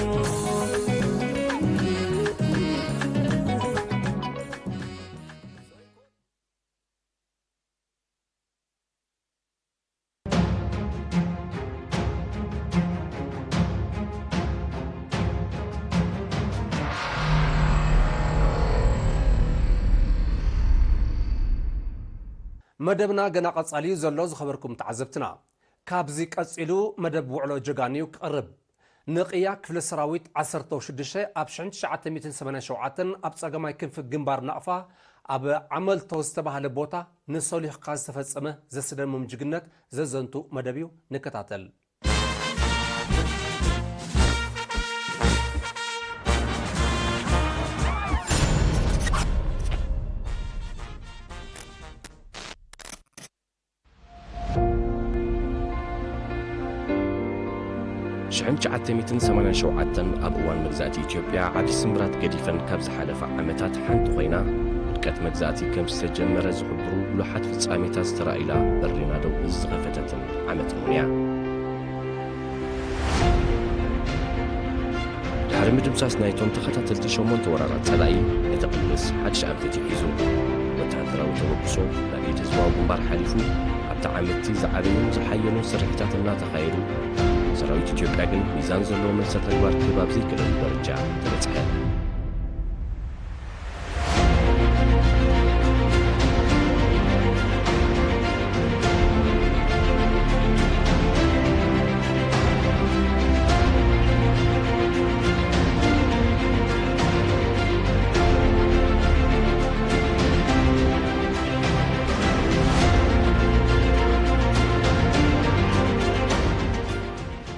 መደብና ገና ቀጻሊ እዩ ዘሎ፣ ዝኸበርኩም ተዓዘብትና። ካብዚ ቀጺሉ መደብ ውዕሎ ጀጋኑ እዩ ክቐርብ። ንቅያ ክፍለ ሰራዊት ዓሰርተ ሽዱሽተ ኣብ ሽሕን ትሽዓተ ሚእትን ሰማንያን ሸውዓተን ኣብ ጸገማይ ክንፊ ግንባር ናቕፋ ኣብ ዓመልቶ ዝተባህለ ቦታ ንሶሊኽካ ዝተፈጸመ ዘስደምም ጅግነት ዘዘንቱ መደብ እዩ። ንከታተል። ሽሕን ትሽዓተ ሚእትን ሰማንያን ሸውዓተን ኣብ እዋን መግዛእቲ ኢትዮጵያ ዓቢ ስምብራት ገዲፈን ካብ ዝሓለፋ ዓመታት ሓንቲ ኮይና፣ ውድቀት መግዛእቲ ከም ዝተጀመረ ዝሕብሩ ጉሉሓት ፍጻሜታት ዝተራእዩላ በሪ ናደው እዝ ዝኸፈተትን ዓመት እውን እያ። ድሕሪ ምድምሳስ ናይቶም ተኸታተልቲ ሸሞንተ ወራራት ጸላኢ፣ ነቲ ቅልስ ሓድሽ ኣንፈት እዩ ሒዙ። ወተሃደራዊ ተበግሶ ናብ ኢድ ህዝባዊ ግንባር ሓሊፉ፣ ኣብቲ ዓመት'ቲ ዝዓበዩን ዝሓየሉን ስርሒታት እናተኻየዱ፣ ሰራዊት ኢትዮጵያ ግን ሚዛን ዘለዎ መልሰ ተግባር ክህብ ኣብ ዘይክእለሉ ደረጃ ተበጽሐ።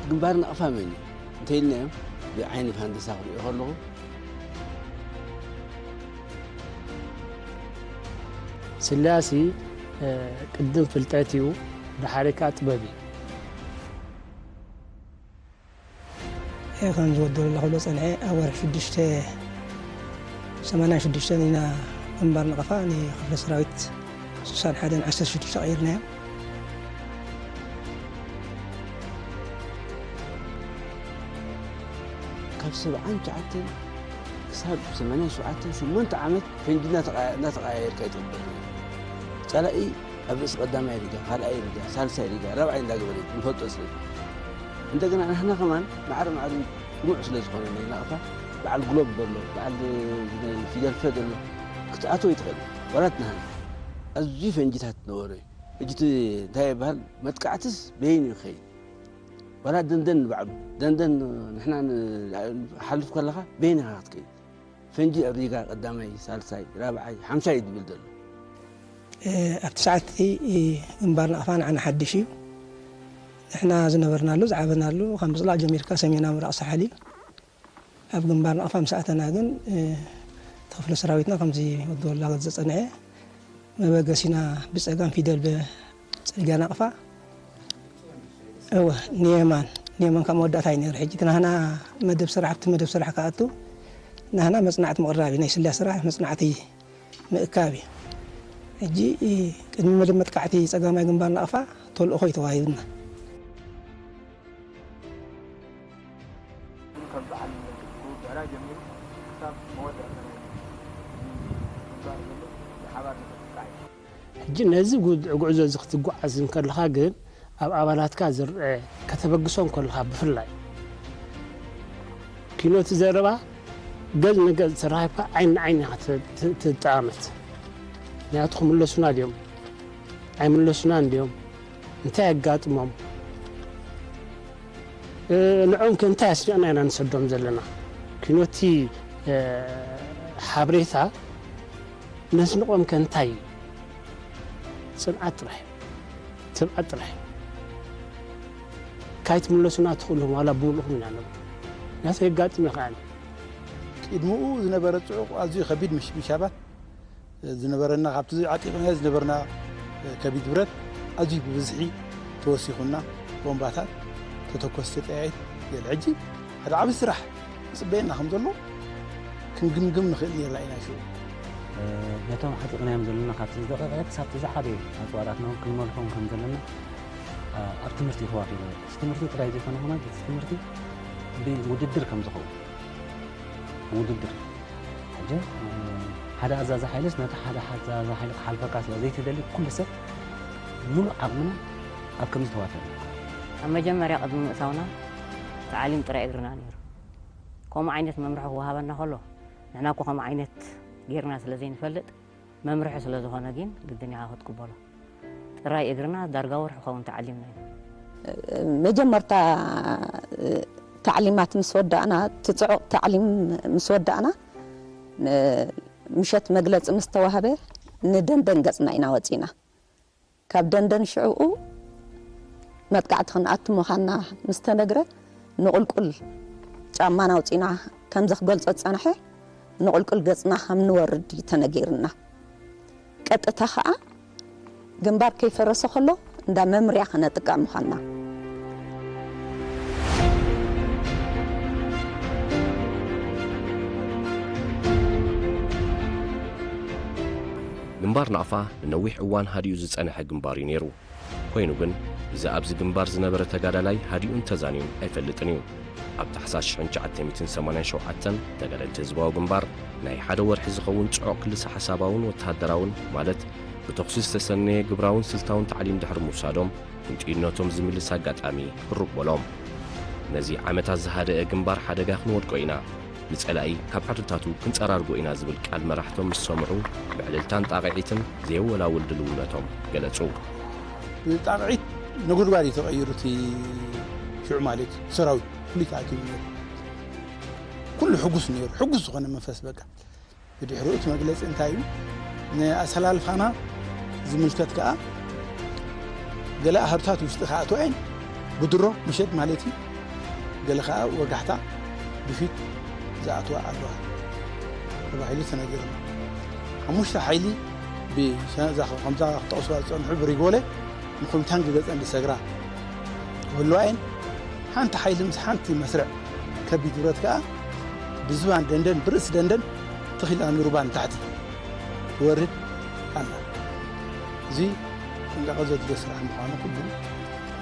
ግንባር ናቕፋ መን እዩ እንተኢልናዮም፣ ብዓይኒ ፋንድሳ ክሪኦ ከለኹ፣ ስላሲ፣ እ፣ ቅድም ፍልጠት እዩ፣ ደሓሪ ከኣ ጥበብ እዩ። ከምዚ ወዲ ሉላ ክብሎ ጸንሐ፣ ኣብ ወርሒ ሽዱሽተ ሰማንያን ሽዱሽተን ኢና ግንባር ናቕፋ ንክፍለ ሰራዊት ስሳን ሓደን ዓሰርተ ሽዱሽተ ቀይርናዮ። ካብ ሰብዓን ትሽዓተን ክሳብ ሰማንያን ሸውዓተን፣ ሸሞንተ ዓመት ፈንጂ እናተቐያ-፣ እናተቐያየርካ ይትቕበል። ጸላኢ ኣብ ርእሲ ቀዳማይ ሪጋ፣ ካልኣይ ሪጋ፣ ሳልሳይ ሪጋ፣ ራብዓይ እንዳገበረ እዩ ንፈልጦ ስለ። እንደገና ንሕና ከማን ማዕረ ማዕረ ጥሙዕ ስለ ዝኾነ ናይ ናቕፋ በዓል ግሎብ ዘሎ፣ በዓል ናይ ፊደል ፈ ዘሎ ክትኣትዎ ይትኽእል። ዋላ እቲ ናህና ኣዝዩ ፈንጂታት ነበረ እዩ። ሕጂ እቲ እንታይ ይበሃል? መጥቃዕትስ በይኑ ይኸይድ። ዋላ ደንደን ንባዕሉ፣ ደንደን ንሕና ን-፣ ሓልፍ ከለኻ በይንኻ ክትከይድ። ፈንጂ ኣብ ሪጋ ቀዳማይ፣ ሳልሳይ፣ ራብዓይ፣ ሓምሻይ እዩ ዝብል ዘሎ። እ፣ ኣብቲ ሰዓት እቲ፣ እ፣ ግንባር ናቕፋ ንዓና ሓድሽ እዩ። ንሕና ዝነበርናሉ፣ ዝዓበናሉ፣ ካብ ምጽላእ ጀሚርካ ሰሜናዊ ምብራቕ ሳሕል እዩ። ኣብ ግንባር ናቕፋ ምስ ኣተና ግን እቲ ክፍለ ሰራዊትና ከምዚ ወዲ ወላገት ዘጸንዐ መበገሲና ብጸጋም ፊደል ብጽርግያ ናቕፋ እወ ንየማን ንየማን ካብ መወዳእታ እዩ ነይሩ። ሕጂ እቲ ናህና መደብ ስራሕ ኣብቲ መደብ ስራሕ ክኣቱ ናህና መጽናዕቲ ምቕራብ እዩ። ናይ ስላ ስራሕ መጽናዕቲ ምእካብ እዩ። ሕጂ ቅድሚ መደብ መጥቃዕቲ ጸጋማይ ግንባር ናቕፋ ተልእኾ እዩ ተዋሂብና። ከም በዓል ክውዳእና ጀሚሩ ክሳብ መወዳእታ ናይ ግንባር ዘሎ ብሓባር ንምጥቃዕ እዩ። ሕጂ ነዚ ጉ- ጉዕዞ እዚ ክትጓዓዝ እንከለኻ ግን ኣብ ኣባላትካ ዝርአ ከተበግሶ እንከለኻ ብፍላይ ኪኖ እቲ ዘረባ ገጽ ንገጽ ተራኺብካ ዓይኒ ንዓይኒ ኢኻ ት- ት- ትጠማመት። ምክንያቱ ክምለሱና ድዮም ኣይምለሱናን ድዮም እንታይ የጋጥሞም ንዖም ከ እንታይ ኣስኒቕና ኢና ንሰዶም ዘለና? ኪኖቲ ሓብሬታ ነስንቖም ከ እንታይ እዩ? ጽንዓት ጥራሕ እዩ። ትብዓት ጥራሕ እዩ። ካይትምለሱና ትኽእሉኹም ዋላ ብሙሉእኹም ኢና ነብሎ። ምክንያቱ የጋጥም እዩ ከዓኒ። ቅድምኡ ዝነበረ ጽዑቕ ኣዝዩ ከቢድ ምሽብሻባት ዝነበረና ካብቲ ዓጢቕናዮ ዝነበርና ከቢድ ብረት ኣዝዩ ብብዝሒ ተወሲኹና ቦምባታት ተተኮስቲ ጠያይት ገለ ሕጂ ሓደ ዓቢ ስራሕ ይጽበየና ከም ዘሎ ክንግምግም ንኽእል ኔርና ኢና ሽዑ። ነቶም ዓጢቕናዮም ዘለና ካብቲ ዝደቐቐ ክሳብ ዝዓበየ ኣፅዋራትና እውን ክንመልኮም ከም ዘለና ኣብ ትምህርቲ ተዋፊሩ። እቲ ትምህርቲ ጥራይ ዘይኮነ ከማን እቲ ትምህርቲ ብውድድር ከም ዝኸውን ውድድር ሕጂ ሓደ ኣዛዚ ሓይልስ ነቲ ሓደ ኣዛዚ ሓይሊ ክሓልፈካ ስለ ዘይትደሊ ኩሉ ሰብ ሙሉእ ዓቕምና ኣብ ከምዚ ተዋፊርና። ኣብ መጀመርያ ቅድሚ ምእታውና ተዓሊም ጥራይ እግርና ነይሩ። ከምኡ ዓይነት መምርሒ ክወሃበና ከሎ ንሕና እኮ ከምኡ ዓይነት ጌርና ስለ ዘይንፈልጥ መምርሒ ስለ ዝኾነ ግን ግድን ኢኻ ክትቅበሎ። ጥራይ እግርና ዳርጋ ወርሒ ክኸውን ተዓሊምና ኢና። መጀመርታ ታዕሊማት ምስ ወዳእና እቲ ፅዑቕ ታዕሊም ምስ ወዳእና ምሸት መግለፂ ምስ ተዋህበ ንደንደን ገፅና ኢና ወፂና። ካብ ደንደን ሽዕኡ መጥቃዕቲ ክንኣቱ ምዃንና ምስ ተነግረ ንቑልቁል ጫማና ኣውፂና ከምዚ ክገልፆ ዝፀንሐ ንቑልቁል ገፅና ከም ንወርድ እዩ ተነጊርና። ቀጥታ ከዓ ግንባር ከይፈረሰ ከሎ እንዳ መምርያ ከነጥቃ ምዃንና። ግንባር ናቕፋ ንነዊሕ እዋን ሃዲኡ ዝጸንሐ ግንባር እዩ ነይሩ። ኮይኑ ግን፣ እዚ ኣብዚ ግንባር ዝነበረ ተጋዳላይ ሃዲኡን ተዛንዩን ኣይፈልጥን እዩ። ኣብ ታሕሳስ ሽሕን ትሽዓተ ሚእትን ሰማንያን ሸውዓተን ተጋደልቲ ህዝባዊ ግንባር ናይ ሓደ ወርሒ ዝኸውን ጽዑቕ ክልሰ ሓሳባውን ወተሃደራውን ማለት ብተኹሲ ዝተሰነየ ግብራውን ስልታውን ታዕሊም ድሕሪ ምውሳዶም ህንጡይነቶም ዝምልስ ኣጋጣሚ ህሩብ በሎም። ነዚ ዓመታት ዝሃደአ ግንባር ሓደጋ ክንወድቆ ኢና፣ ንጸላኢ ካብ ዓድታቱ ክንጸራርጎ ኢና ዝብል ቃል መራሕቶም ምስ ሰምዑ ብዕልልታን ጣቕዒትን ዘየወላውል ድልውነቶም ገለጹ። ብጣቕዒት ነጎድጓድ እዩ ተቐይሩ እቲ ሽዑ ማለት እዩ ሰራዊት ፍሉይ ተኣኪቡ ነይሩ። ኩሉ ሕጉስ ነይሩ፣ ሕጉስ ዝኾነ መንፈስ በቃ። ብድሕሪኡ እቲ መግለጺ እንታይ እዩ? ንኣሰላልፋና ዝምልከት ከኣ ገለ ኣሃዱታት ውሽጢ ክኣትዋ እየን ብድሮ ምሸት ማለት እዩ። ገለ ከኣ ወጋሕታ ብፊት ዝኣትዋ ኣለዋ ተባሂሉ ተነጊሩና። ሓሙሽተ ሓይሊ ብዛ ከምዛ ክጠቕስዋ ዝጸንሑ ብሪጎለ ንኹምታን ግገጸን ዝሰግራ ክህልዋ እየን። ሓንቲ ሓይሊ ምስ ሓንቲ መስርዕ ከቢድ ብረት ከኣ ብዝባን ደንደን ብርእሲ ደንደን ተኺላ ንሩባ ንታሕቲ ትወርድ ኣላ። እዚ ጥንቃቐ ዘድልዮ ስራሕ ምዃኑ ኩሉ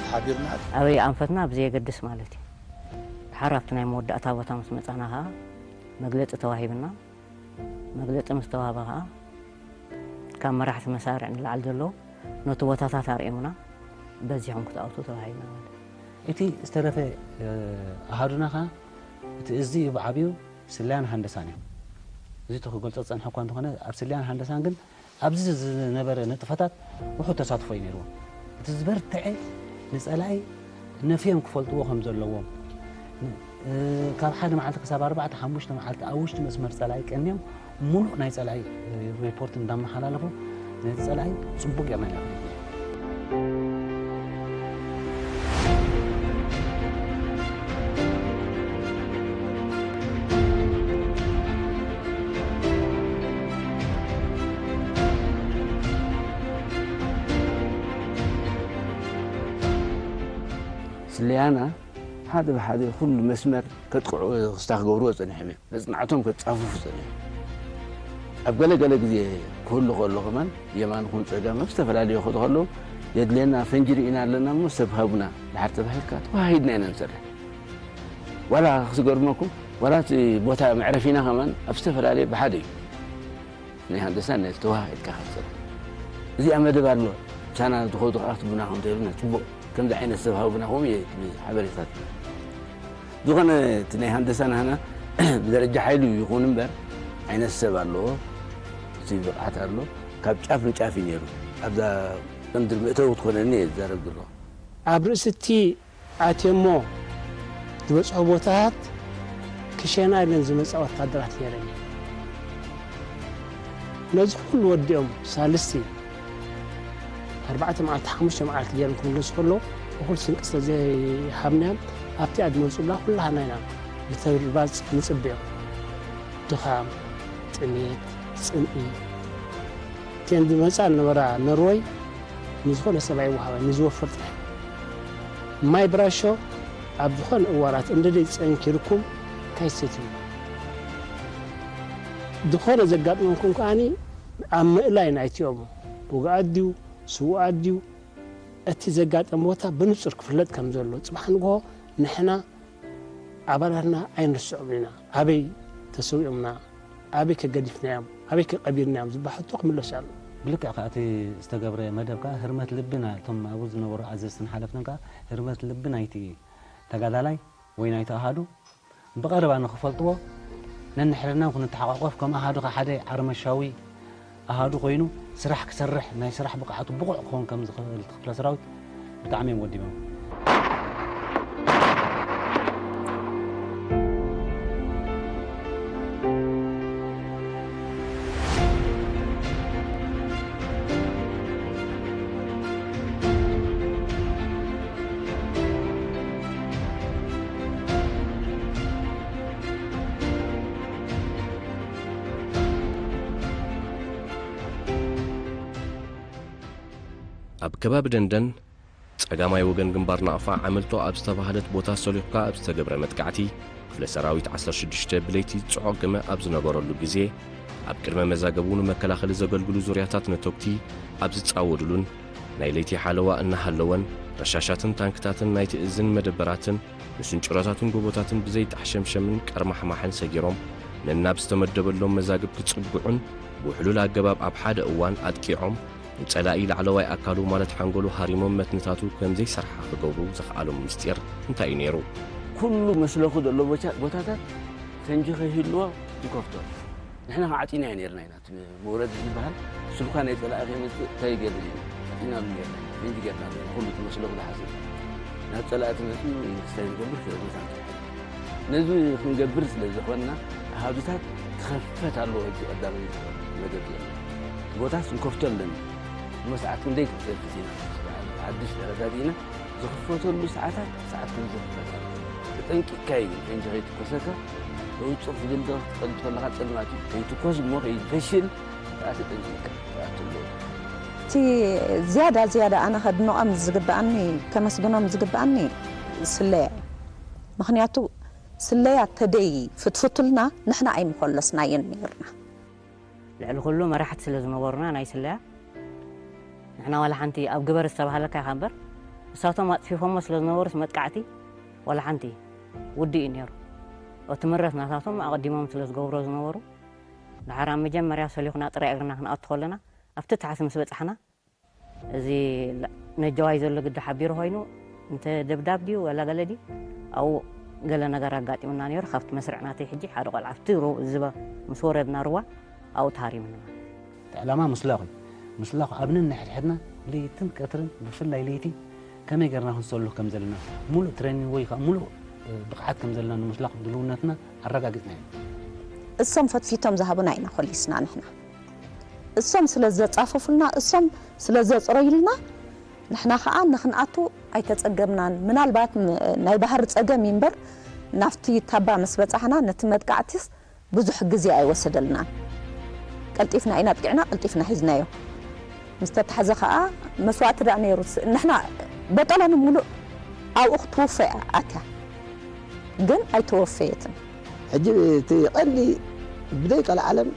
ተሓቢርና። ኣበይ ኣንፈትና ብዘየገድስ ማለት እዩ። ድሓር ኣብቲ ናይ መወዳእታ ቦታ ምስ መጻና ከኣ መግለጺ ተዋሂብና። መግለጺ ምስ ተዋህበ ከኣ ካብ መራሕቲ መሳርዕ ንላዕሊ ዘለዉ ነቲ ቦታታት ኣርእዮምና በዚሖም ክትኣትዉ ተባሂልና ማለት እዩ። እቲ ዝተረፈ ኣሃዱና ከኣ እቲ እዚ እዩ ብዓብዩ ስለያን ሃንደሳን እዮም። እዚ እቲ ክገልጾ ዝጸንሐ እኳ እንተኾነ ኣብ ስለያን ሃንደሳን ግን ኣብዚ ዝነበረ ንጥፈታት ውሑድ ተሳትፎ እዩ ነይርዎ። እቲ ዝበርትዐ ንጸላኢ ነፍዮም ክፈልጥዎ ከም ዘለዎም ካብ ሓደ መዓልቲ ክሳብ ኣርባዕተ ሓሙሽተ መዓልቲ ኣብ ውሽጢ መስመር ጸላኢ ቀንዮም ሙሉእ ናይ ጸላኢ ሪፖርት እንዳመሓላለፉ ነቲ ጸላኢ ጽቡቅ ጌርና ኢና ክንፍለጥ። ሊያና ሓደ ብሓደ ኩሉ መስመር ከጥቅዑ ክስታ ክገብርዎ ጸኒሖም እዮም። መጽናዕቶም ከጻፍፉ ጸኒሖም። ኣብ ገለ ገለ ግዜ ክህሉ ከሎ ከማን የማን ይኹን ጸጋም ኣብ ዝተፈላለዩ ክእቲ ከለዉ የድልየና ፈንጂ ርኢና ኣለና እሞ ሰብ ሃቡና ድሓር ተባሂልካ ተዋሂድና ኢና ንሰርሕ። ዋላ ክስገርመኩም ዋላ እቲ ቦታ መዕረፊና ከማን ኣብ ዝተፈላለየ ብሓደ እዩ። ናይ ሃንደሳ ናይ ተዋሂድካ ክትሰርሕ እዚኣ መደብ ኣሎ። ምሳና ዝኸዱ ከዓ ክትቡና ከም ተይብልና ጽቡቕ ከምዚ ዓይነት ሰብ ሃቡና ከምኡ እየ እቲ ሓበሬታት ዝኾነ እቲ ናይ ሃንደሳ ናህና ብደረጃ ሓይሉ ይኹን እምበር ዓይነት ሰብ ኣለዎ። እቲ ብቕዓት ኣሎ። ካብ ጫፍ ንጫፍ እዩ ነይሩ። ኣብዛ ቅንድር መእተዊ ክትኮነኒ እየ ዝዛረብ ዘለኹ። ኣብ ርእሲ እቲ ኣትየሞ ዝበጽሖ ቦታታት ክሸና ኢለን ዝመጻ ወታደራት ነይረን እየን። ነዚ ኩሉ ወዲኦም ሳልስቲ ኣርባዕተ መዓልቲ ሓሙሽተ መዓልቲ ገይሮም ክምለሱ ከለዉ እኹል ስንቂ ስለ ዘይሃብናዮም ኣብቲኣ ዝመጹላ ኩላህና ኢና ብተርባጽ ንጽበዮም። ድኻም፣ ጥሜት፣ ጽምኢ እተን ዝመጻ ዝነበራ ነርወይ ንዝኾነ ሰብ ኣይወሃባን፣ ንዝወፍር ጥራሕ። ማይ ብራሾ ኣብ ዝኾነ እዋናት እንድደይ ጸንኪርኩም ካይሰትዩ። ዝኾነ ዘጋጥመኩም ከኣኒ ኣብ ምእላይ ናይቲኦም ውጉኣት ድዩ ስዉኣት ድዩ እቲ ዘጋጠመ ቦታ ብንጹር ክፍለጥ ከም ዘሎ ጽባሕ ንግሆ ንሕና ኣባላትና ኣይንርስዖም ኢና። ኣበይ ተሰዊኦምና፣ ኣበይ ከገዲፍናዮም፣ ኣበይ ከቐቢርናዮም ዝበሃል ሕቶ ክምለስ ኣሎ። ብልክዕ ከኣ እቲ ዝተገብረ መደብ ከኣ ህርመት ልቢ ናይቶም ኣብኡ ዝነበሩ ኣዘዝትን ሓለፍትን ከኣ ህርመት ልቢ ናይቲ ተጋዳላይ ወይ ናይቲ ኣሃዱ ብቐረባ ንኽፈልጥዎ ነንሕድሕድና ክንተሓቋቆፍ ከም ኣሃዱ ከኣ ሓደ ዓርመሻዊ ኣሃዱ ኮይኑ ስራሕ ክሰርሕ ናይ ስራሕ ብቕዓቱ ብቑዕ ክኸውን ከም ዝኽእል እቲ ክፍለ ሰራዊት ብጣዕሚ እዮም ወዲቦም። ኣብ ከባቢ ደንደን ጸጋማይ ወገን ግንባር ናቕፋ ዓመልቶ ኣብ ዝተባህለት ቦታ ሰሊኹካ ኣብ ዝተገብረ መጥቃዕቲ፣ ክፍለ ሰራዊት ዓሰርተ ሽዱሽተ ብለይቲ ጽዑቕ ግመ ኣብ ዝነበረሉ ግዜ፣ ኣብ ቅድመ መዛገቡ ንመከላኸሊ ዘገልግሉ ዙርያታት ነተጉቲ ኣብ ዝጻወዱሉን ናይ ለይቲ ሓለዋ እናሃለወን፣ ረሻሻትን ታንክታትን ናይቲ እዝን መደበራትን ንስንጭሮታትን ጎቦታትን ብዘይጣሕሸምሸምን ቀርማሕማሕን ሰጊሮም፣ ነናብ ዝተመደበሎም መዛግብ ክጽግዑን ብውሕሉል ኣገባብ ኣብ ሓደ እዋን ኣጥቂዖም፣ ንጸላኢ ላዕለዋይ ኣካሉ ማለት ሓንጎሉ ሃሪሞም መትንታቱ ከም ዘይሰርሓ ክገብሩ ዘኽኣሎም ምስጢር እንታይ እዩ ነይሩ? ኩሉ መስለኹ ዘሎ ቦቻ-፣ ቦታታት ፈንጂ ከይህልዎ ንከፍቶ። ንሕና ከዓ ዓጺናዮ ነይርና ኢና። እቲ መውረድ ዝበሃል ስልኳ ናይ ጸላኢ ከይመጽእ እንታይ ጌርና ኢና? ዓጺናሉ ጌርና ኢና። ፈንጂ ጌርናሉ ኢና። ኩሉ እቲ መስለኹ ዝሓስብ ናብ ጸላኢ እቲ መጺኡ ክስታይ ዝገብር ክእል መሳንቲ። ነዚ ክንገብር ስለ ዝኾንና ኣሃዱታት ክኸፈት ኣለዎ። እቲ ቀዳማይ መደብ ዘሎ ቦታስ ንከፍቶ ኣለና። እሞ ሰዓት ክንደይ ክትከፍት ኢና? ሓድሽ ተረዳዲእና ዝኽፈተሉ ሰዓታት ሰዓት ከም ዝኽፈት ኣሎ። ተጠንቂቕካ እዩ ግን ፈንጂ ከይትኮሰካ ተውፅእ ክትብል ዶ ክትፈልጥ ከለኻ ጸልማት እዩ። ከይትኮስ እሞ ከይፈሽል ከዓ ተጠንቂቕካ ትኣቱ ኣለዎ። እቲ ዝያዳ ዝያዳ ኣነ ከድንቖም ዝግብኣኒ ከመስግኖም ዝግብኣኒ ስለያ እዩ። ምኽንያቱ ስለያ ተደይ ፍትፍቱልና ንሕና ኣይምኾለስናየን ነይርና። ልዕሊ ኩሉ መራሕቲ ስለ ዝነበሩና ናይ ስለያ ንሕና ዋላ ሓንቲ ኣብ ግበር ዝተባህለካ ኢኻ እምበር እሳቶም ኣጥፊፎሞ ስለ ዝነበሩስ መጥቃዕቲ ዋላ ሓንቲ ውድእ እዩ ነይሩ። እቲ ምረት ናታቶም ኣቐዲሞም ስለ ዝገብሮ ዝነበሩ ድሓር ኣብ መጀመርያ ሰሊኹና ጥራይ እግርና ክንኣቱ ከለና ኣብቲ ታሕቲ ምስ በጻሕና እዚ ላ-፣ ነጀዋይ ዘሎ ግዲ ሓቢሩ ኮይኑ እንተ ደብዳብ ድዩ ወላ ገለ ድዩ ኣብኡ ገለ ነገር ኣጋጢሙና ነይሩ። ካብቲ መስርዕ ናተይ ሕጂ ሓደ ቆልዓ ኣብቲ ሩ-፣ ዝባ ምስ ወረድና ርዋ ኣብኡ ተሃሪሙና። እቲ ዕላማ ምስላኹ እዩ። ምስላኹ ኣብ ነንሕድሕድና ለይትን ቀትርን ብፍላይ ለይቲ ከመይ ጌርና ክንሰሉ ከም ዘለና ሙሉእ ትሬኒንግ ወይ ከዓ ሙሉእ ብቕዓት ከም ዘለና ንምስላኽ ድልውነትና ኣረጋጊጽና ኢና። እሶም ፈትፊቶም ዝሃቡና ኢና ኮሊስና ንሕና። እሶም ስለ ዘጻፈፉልና፣ እሶም ስለ ዘጽረዩልና፣ ንሕና ኸኣ ንኽንኣቱ ኣይተጸገምናን። ምናልባት ም-፣ ናይ ባህሪ ጸገም እዩ እምበር፣ ናብቲ ታባ ምስ በጻሕና፣ ነቲ መጥቃዕቲስ ብዙሕ ግዜ ኣይወሰደልናን። ቀልጢፍና ኢና ኣጥቂዕና፣ ቀልጢፍና ሒዝናዮ። ምስ ተታሕዘ ኸኣ መስዋእቲ ደኣ ነይሩ። ንሕና በጠለኑ ምሉእ ኣብኡ ክትውፈ እያ ኣትያ፣ ግን ኣይተወፈየትን። ሕጂ እቲ ቀንዲ ብደይ ቀልዓለም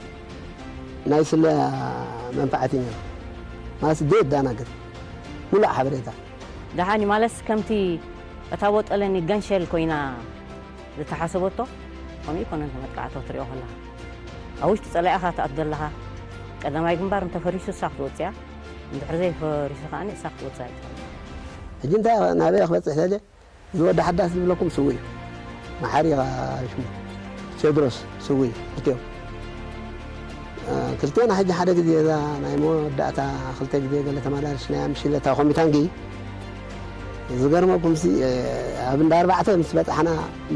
ናይ ስለያ መንፋዓተኛ ማለት ደየዳናግር ሙሉእ ሓበሬታ። ደሓኒ ማለስ ከምቲ እታ ቦጠለኒ ገንሸል ኮይና ዝተሓሰበቶ ከምኡ ይኮነን። መጥቃዕቶ ትሪኦ ከለኻ ኣብ ውሽጢ ጸላኢኻ ትኣቱ ዘለኻ ቀዳማይ ግንባር እንተፈሪሱ እሳ ክትወፅያ፣ እንድሕር ዘይፈሪሱ ከዓኒ እሳ ክትወፅያ ኣይትኽእል። ሕጂ እንታይ ናበይ ክበፅሕ ተለ እዚ ወዲ ሓዳስ ዝብለኩም ስውእ እዩ። መሓሪ ኢኻ ሽሙ ቴድሮስ ስውእ እዩ። ክልቲኦም ክልቴና ሕጂ ሓደ ግዜ እዛ ናይ መወዳእታ ክልተ ግዜ ገለ ተመላልሽናያ ምሽ ኢለታ ኮሚታንጊ ዝገርመኩም ሲ ኣብ እንዳ ኣርባዕተ ምስ በፃሕና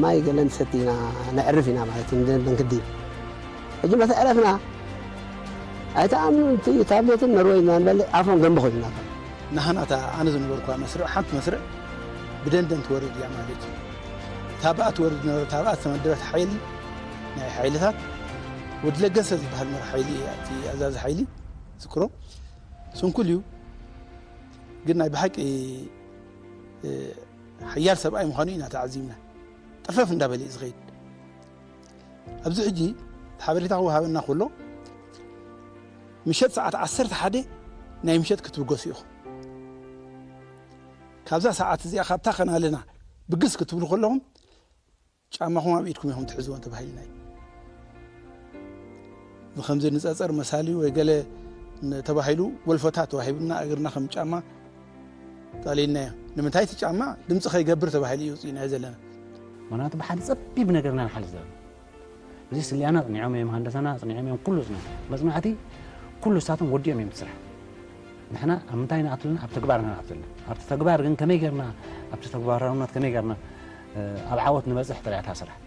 ማይ ገለ ንሰቲ ኢና ነዕርፍ ኢና ማለት እዩ። ንደንደን ክዲ ሕጂ መስ ዕረፍና ኣይተኣምኑ እቲ ታብሌትን መርወይ ኢና ንበልዕ ኣፎም ገንቢ ኮይኑና። ናህናታ ኣነ ዝነበርኳ መስርዕ ሓንቲ መስርዕ ብደንደን ትወርድ እያ ማለት እዩ። ታብኣ ትወርድ ነበረ። ታብኣ ዝተመደበት ሓይሊ ናይ ሓይልታት ወዲ ለገሰ ዝበሃል መራ ሓይሊ እያ እቲ ኣዛዚ ሓይሊ ዝክሮ ስንኩል እዩ። ግን ናይ ብሓቂ ሓያል ሰብኣይ ምዃኑ ኢና ተዓዚብና። ጠፈፍ እንዳበለ እዩ ዝኸይድ። ኣብዚ ሕጂ ሓበሬታ ክወሃበና ከሎ ምሸት ሰዓት ዓሰርተ ሓደ ናይ ምሸት ክትብገሱ ኢኹም። ካብዛ ሰዓት እዚኣ ካብታ ከናልና ብግስ ክትብሉ ከለኹም ጫማኹም ኣብ ኢድኩም ኢኹም ትሕዝዎም ተባሂልና እዩ። ብኸምዚ ንጸጸር መሳሊ ወይ ገለ ተባሂሉ ወልፈታት ተዋሂቡና እግርና ከም ጫማ ጠሊልናዮ። ንምንታይ እቲ ጫማ ድምፂ ከይገብር ተባሂሉ እዩ ውፅኢናዮ ዘለና። ምክንያቱ ብሓደ ፀቢብ ነገር ኢና ንሓልፍ ዘለና። እዚ ስልያና ኣፅኒዖም እዮም፣ ሃንደሳና ኣፅኒዖም እዮም፣ ኩሉ ኣፅኒዖም። መፅናዕቲ ኩሉ እሳቶም ወዲኦም እዮም እቲ ስራሕ። ንሕና ኣብ ምንታይ ንኣትልና ኣብ ተግባር ኢና ንኣትልና። ኣብቲ ተግባር ግን ከመይ ጌርና ኣብቲ ተግባራውነት ከመይ ጌርና ኣብ ዓወት ንበፅሕ ጥራይ እታ ስራሕ።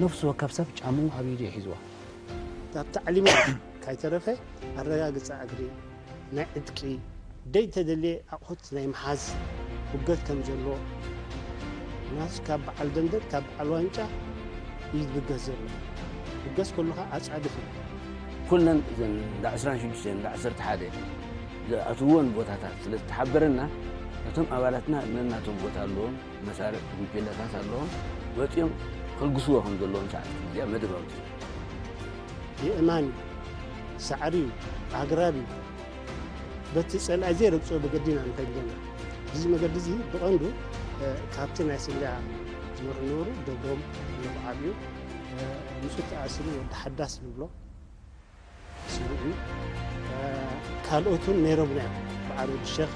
ነፍሲ ወከፍ ሰብ ጫምኡ ኣብ ኢዱ እዩ ሒዝዋ። ካብ ታዕሊሙ ካይተረፈ ኣረጋግፃ እግሪ፣ ናይ ዕጥቂ፣ ደይ ተደልየ ኣቑሑት ናይ ምሓዝ ህገት ከም ዘሎ ናስ ካብ በዓል ደንደን ካብ በዓል ዋንጫ እዩ ዝብገስ ዘሎ። ብገስ ከሎ ከዓ ኣፃድፍ እዩ። ኩለን እዘን እንዳ ዕስራን ሽዱሽተን እንዳ ዓሰርተ ሓደ ዝኣትውወን ቦታታት ስለ ዝተሓበረና ነቶም ኣባላትና ነናቶም ቦታ ኣለዎም። መሳርዕ ጉጀለታት ኣለዎም። ወፂኦም ከልግስዎ ከም ዘለዎም ሰዓት እዚኣ መደብ ኣውፂኡ። የእማን እዩ፣ ሳዕሪ እዩ፣ ኣግራብ እዩ። በቲ ጸላኢ ዘይረግጾ መገዲ ኢና ንኸይድ ዘለና። እዚ መገዲ እዚ ብቐንዱ ካብቲ ናይ ስልያ ዝመርሑ ነበሩ ደብሮም ንብዓብ እዩ። ምስኡ ተኣሲሩ ወዲ ሓዳስ ንብሎ ስቡእ እዩ። ካልኦት እውን ነይሮምና እዮም። በዓል ወዲ ሸኽ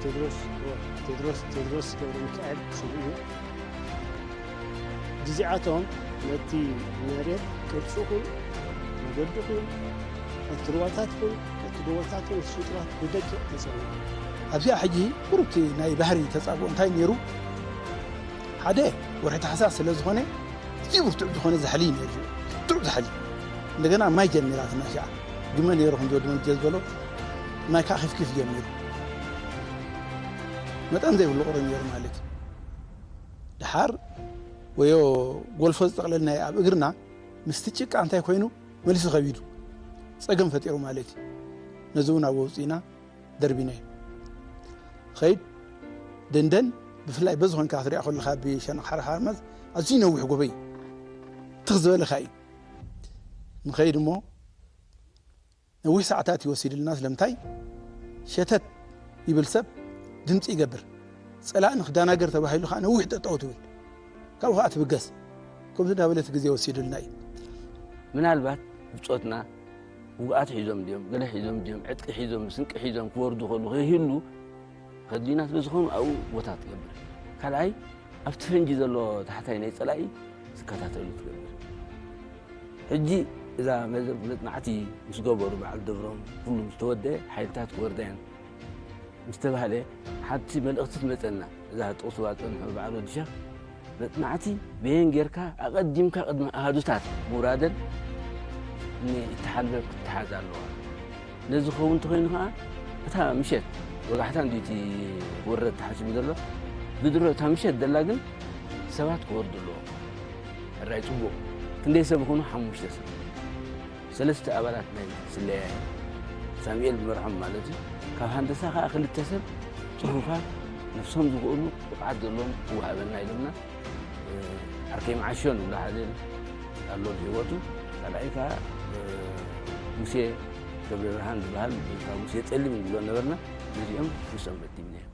ቴድሮስ ቴድሮስ ቴድሮስ ገብረ ሚካኤል ስቡእ እዩ። እዚኣቶም ነቲ መሬት ቅርጹ ኹን መገዲ ኹን እቲ ሩባታት ኹን እቲ ጎቦታት ኹን ሽንጥራት ብደቂቕ ተጸንዑ። ኣብዚኣ ሕጂ ቁሩብቲ ናይ ባህሪ ተጻብኦ እንታይ ነይሩ? ሓደ ወርሒ ታሕሳስ ስለ ዝኾነ እቲ ብርቱዕ ዝኾነ ዛሕሊ እዩ ነይሩ። ብርቱዕ ዛሕሊ እንደገና ማይ ጀሚራትና ሻዓ ግመ ነይሩ ከም ዝወዲ መንጀ ዝበሎ ማይ ከዓ ኺፍኪፍ ጀሚሩ መጠን ዘይብሉ ቁሪ ነይሩ ማለት እዩ። ደሓር ወዮ ጎልፎ ዝጠቕለልናዮ ኣብ እግርና ምስቲ ጭቃ እንታይ ኮይኑ መሊሱ ከቢዱ ፀገም ፈጢሩ ማለት እዩ። ነዚ እውን ኣብ ወውፅኢና ደርቢናዮ ኸይድ ደንደን ብፍላይ በዚ ኮንካ ክትሪኣ ከለካ ብሸነኽ ሓረፋርመዝ ኣዝዩ ነዊሕ ጎበይ ትኽ ዝበለካ እዩ። ንኸይድ እሞ ነዊሕ ሰዓታት ይወሲድልና። ስለምንታይ ሸተት ይብል ሰብ ድምፂ ይገብር። ፀላእ ንክዳናገር ተባሂሉ ከዓ ነዊሕ ጠጠው ትብል። ካብኡ ከዓ ትብገስ። ከምዚ እንዳበለት ግዜ ወሲዱልና እዩ። ምናልባት ብፆትና ውግኣት ሒዞም ድዮም፣ ገለ ሒዞም ድዮም፣ ዕጥቂ ሒዞም፣ ስንቂ ሒዞም ክወርዱ ከሉ ከይህሉ ከድልዩና ስለ ዝኾኑ ኣብኡ ቦታ ትገብር። ካልኣይ ኣብቲ ፈንጂ ዘሎ ታሕታይ ናይ ፀላኢ ዝከታተሉ ትገብር። ሕጂ እዛ መዘ- መፅናዕቲ ምስ ገበሩ በዓል ደብሮም ኩሉ ምስ ተወደአ ሓይልታት ክወርዳ እየን ምስ ተባህለ ሓንቲ መልእኽቲ ትመፀና። እዛ ጥቕሲ ባፀንሑ በዓል ወዲ ሸኽ መፅናዕቲ በየን ጌርካ ኣቐዲምካ ቅድሚ ኣሃዱታት ምውራደን ንእተሓልበብ ክትተሓዝ ኣለዋ። ነዚ ክኸውን እንተኾይኑ ከዓ እታ ምሸት ወጋሕታ እንዲቲ ክወረድ ተሓሲቡ ዘሎ ብድሮ እታ ምሸት ዘላ ግን ሰባት ክወርዱ ኣለዎም። ሕራይ ፅቡቕ ክንደይ ሰብ ይኾኑ ሓሙሽተ ሰብ ሰለስተ ኣባላት ናይ ስለያ ሳሙኤል ብመርሖም ማለት እዩ። ካብ ሃንደሳ ከዓ ክልተ ሰብ ፅፉፋት ነፍሶም ዝኽእሉ ብቕዓት ዘለዎም ክወሃበና ኢሎምና። ዓርከይ መዓሾ ንብሎ ሓደ ኣሎ ብህይወቱ፣ ካልኣይ ከዓ ሙሴ ገብረብርሃን ዝበሃል፣ ሙሴ ጸሊም ንብሎ ነበርና። ነዚኦም ምስኦም በቲብና እዮም።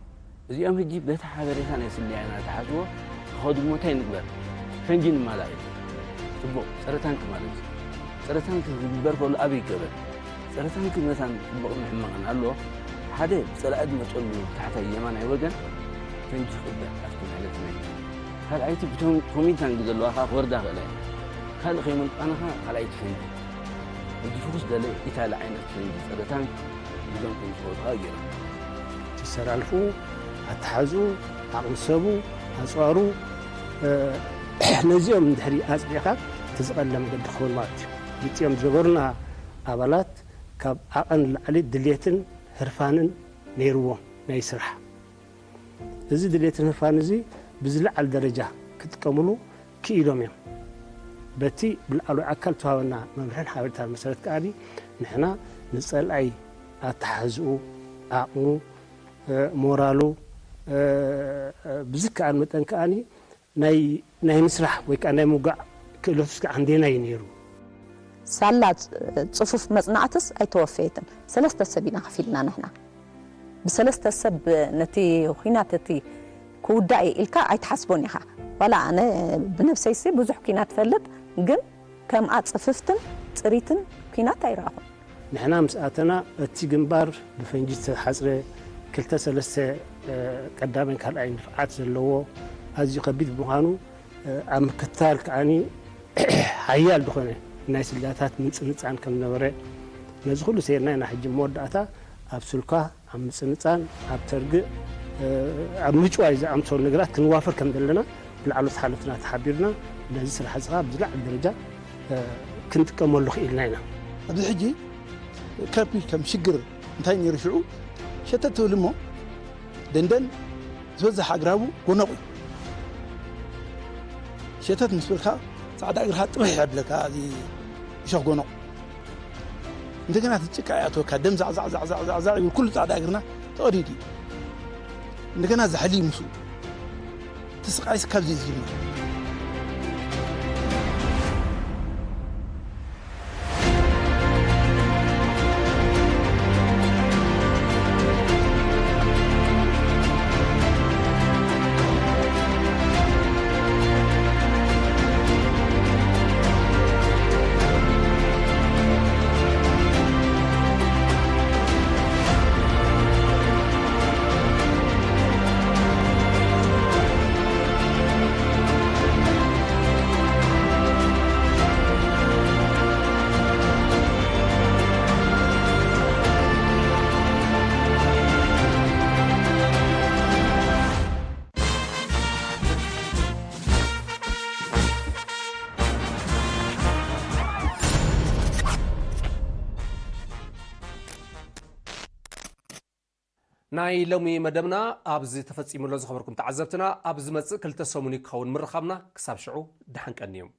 እዚኦም ሕጂ በቲ ሓበሬታ ናይ ስለያ እናተሓዝዎ ክኸዱ እሞ እንታይ ንግበር? ፈንጂ ንማላእ እዩ። ጽቡቕ፣ ጸረ ታንክ ማለት እዩ። ጸረ ታንክ ክግበር ከሎ ኣበይ ይገበር? ጸረ ታንክ መታን ጽቡቕን ሕማቕን ኣሎ። ሓደ ብጸላኢ ዝመጸሉ ታሕታይ የማናይ ወገን ፈንጂ ክቕበር ኣብቲ ማለት ናይ ካልኣይቲ ብቶም ኮሚታንግ ዘለዋ ከዓ ክወርዳ ክእላ እየ። ካልእ ከይመልቃና ከዓ ካልኣይቲ ፈንጂ ሕጂ ፍኹስ ደለ ኢታሊ ዓይነት ፈንጂ ጸረ ታንክ ሒዞም ከም ዝኸዱ ከዓ ገይሮም። ተሰላልፉ፣ ኣተሓዝኡ፣ ዓቕሚ ሰቡ፣ ኣፅዋሩ፣ ነዚኦም እንድሕሪ ኣፅዲቕካ እቲ ዝቐለ መገዲ ክኸውን ማለት እዩ። ግፂኦም ዝገበሩና ኣባላት ካብ ዓቐን ንላዕሊ ድልየትን ህርፋንን ነይርዎም ናይ ስራሕ። እዚ ድሌትን ህርፋን እዚ ብዝለዓል ደረጃ ክጥቀምሉ ክኢሎም እዮም። በቲ ብላዕለዋይ ኣካል ተዋህበና መምርሕን ሓበሬታን መሰረት ከኣ ንሕና ንጸላኢ ኣተሓሕዝኡ፣ ዓቕሙ፣ እ፣ ሞራሉ፣ እ፣ ብዝከኣል መጠን ከኣ ናይ፣ ናይ ምስራሕ ወይ ከኣ ናይ ምውጋእ ክእለቱስ ከኣ ክንደየናይ እዩ ነይሩ? ሳላ ጽ-፣ ጽፉፍ መጽናዕትስ ኣይተወፈየትን። ሰለስተ ሰብ ኢና ከፊልና ንሕና። ብሰለስተ ሰብ ነቲ ኲናት እቲ ክውዳእ እዩ ኢልካ ኣይትሓስቦን ኢኻ። ዋላ ኣነ ብነብሰይሲ ብዙሕ ኲናት እፈልጥ፣ ግን ከምኣ ጽፍፍትን ጽሪትን ኲናት ኣይረኣኹን። ንሕና ምስ ኣተና እቲ ግንባር ብፈንጂ ዝተሓጽረ፣ ክልተ ሰለስተ፣ እ፣ ቀዳማይን ካልኣይን ድፍዓት ዘለዎ፣ ኣዝዩ ከቢድ ብምዃኑ፣ እ፣ ኣብ ምክትታል ከኣኒ ሓያል ዝኾነ ናይ ስላታት ምንጽንጻን ከም ነበረ፣ ነዚ ኩሉ ሰይርና ኢና። ሕጂ መወዳእታ ኣብ ሱልካ፣ ኣብ ምጽንጻን፣ ኣብ ተርግእ፣ እ፣ ኣብ ምጭዋይ ዝኣምሰሉ ነገራት ክንዋፈር ከም ዘለና ብላዕለዎት ሓለፍትና ተሓቢርና፣ ነዚ ስራሕ እዚ ከኣ ብዝለዓለ ደረጃ፣ እ፣ ክንጥቀመሉ ክኢልና ኢና። ኣብዚ ሕጂ ከቢድ ከም ሽግር እንታይ ነይሩ ሽዑ ሸተት ትብል እሞ ደንደን ዝበዝሕ ኣግራቡ ጎነቑ እዩ። ሸተት ምስ በልካ ጻዕዳ እግርኻ ጥርሕ የብለካ እዚ እሾኽ ጎነቑ። እንደገና እቲ ጭቃ ይኣትወካ፣ ደም ዛዕዛዕ ዛዕዛዕ ዛዕዛዕ ይብል፣ ኩሉ ጻዕዳ እግርና ተቐዲዱ እዩ። እንደገና ዛሕሊ ምስኡ። እቲ ስቓይስ ካብዚ እዩ ዝጅምር። ናይ ሎሚ መደብና ኣብዚ ተፈጺሙ ኣሎ። ዝኸበርኩም ተዓዘብትና፣ ኣብ ዝመጽእ ክልተ ሰሙን ክኸውን ምርኻብና። ክሳብ ሽዑ ደሓን ቀንዮም።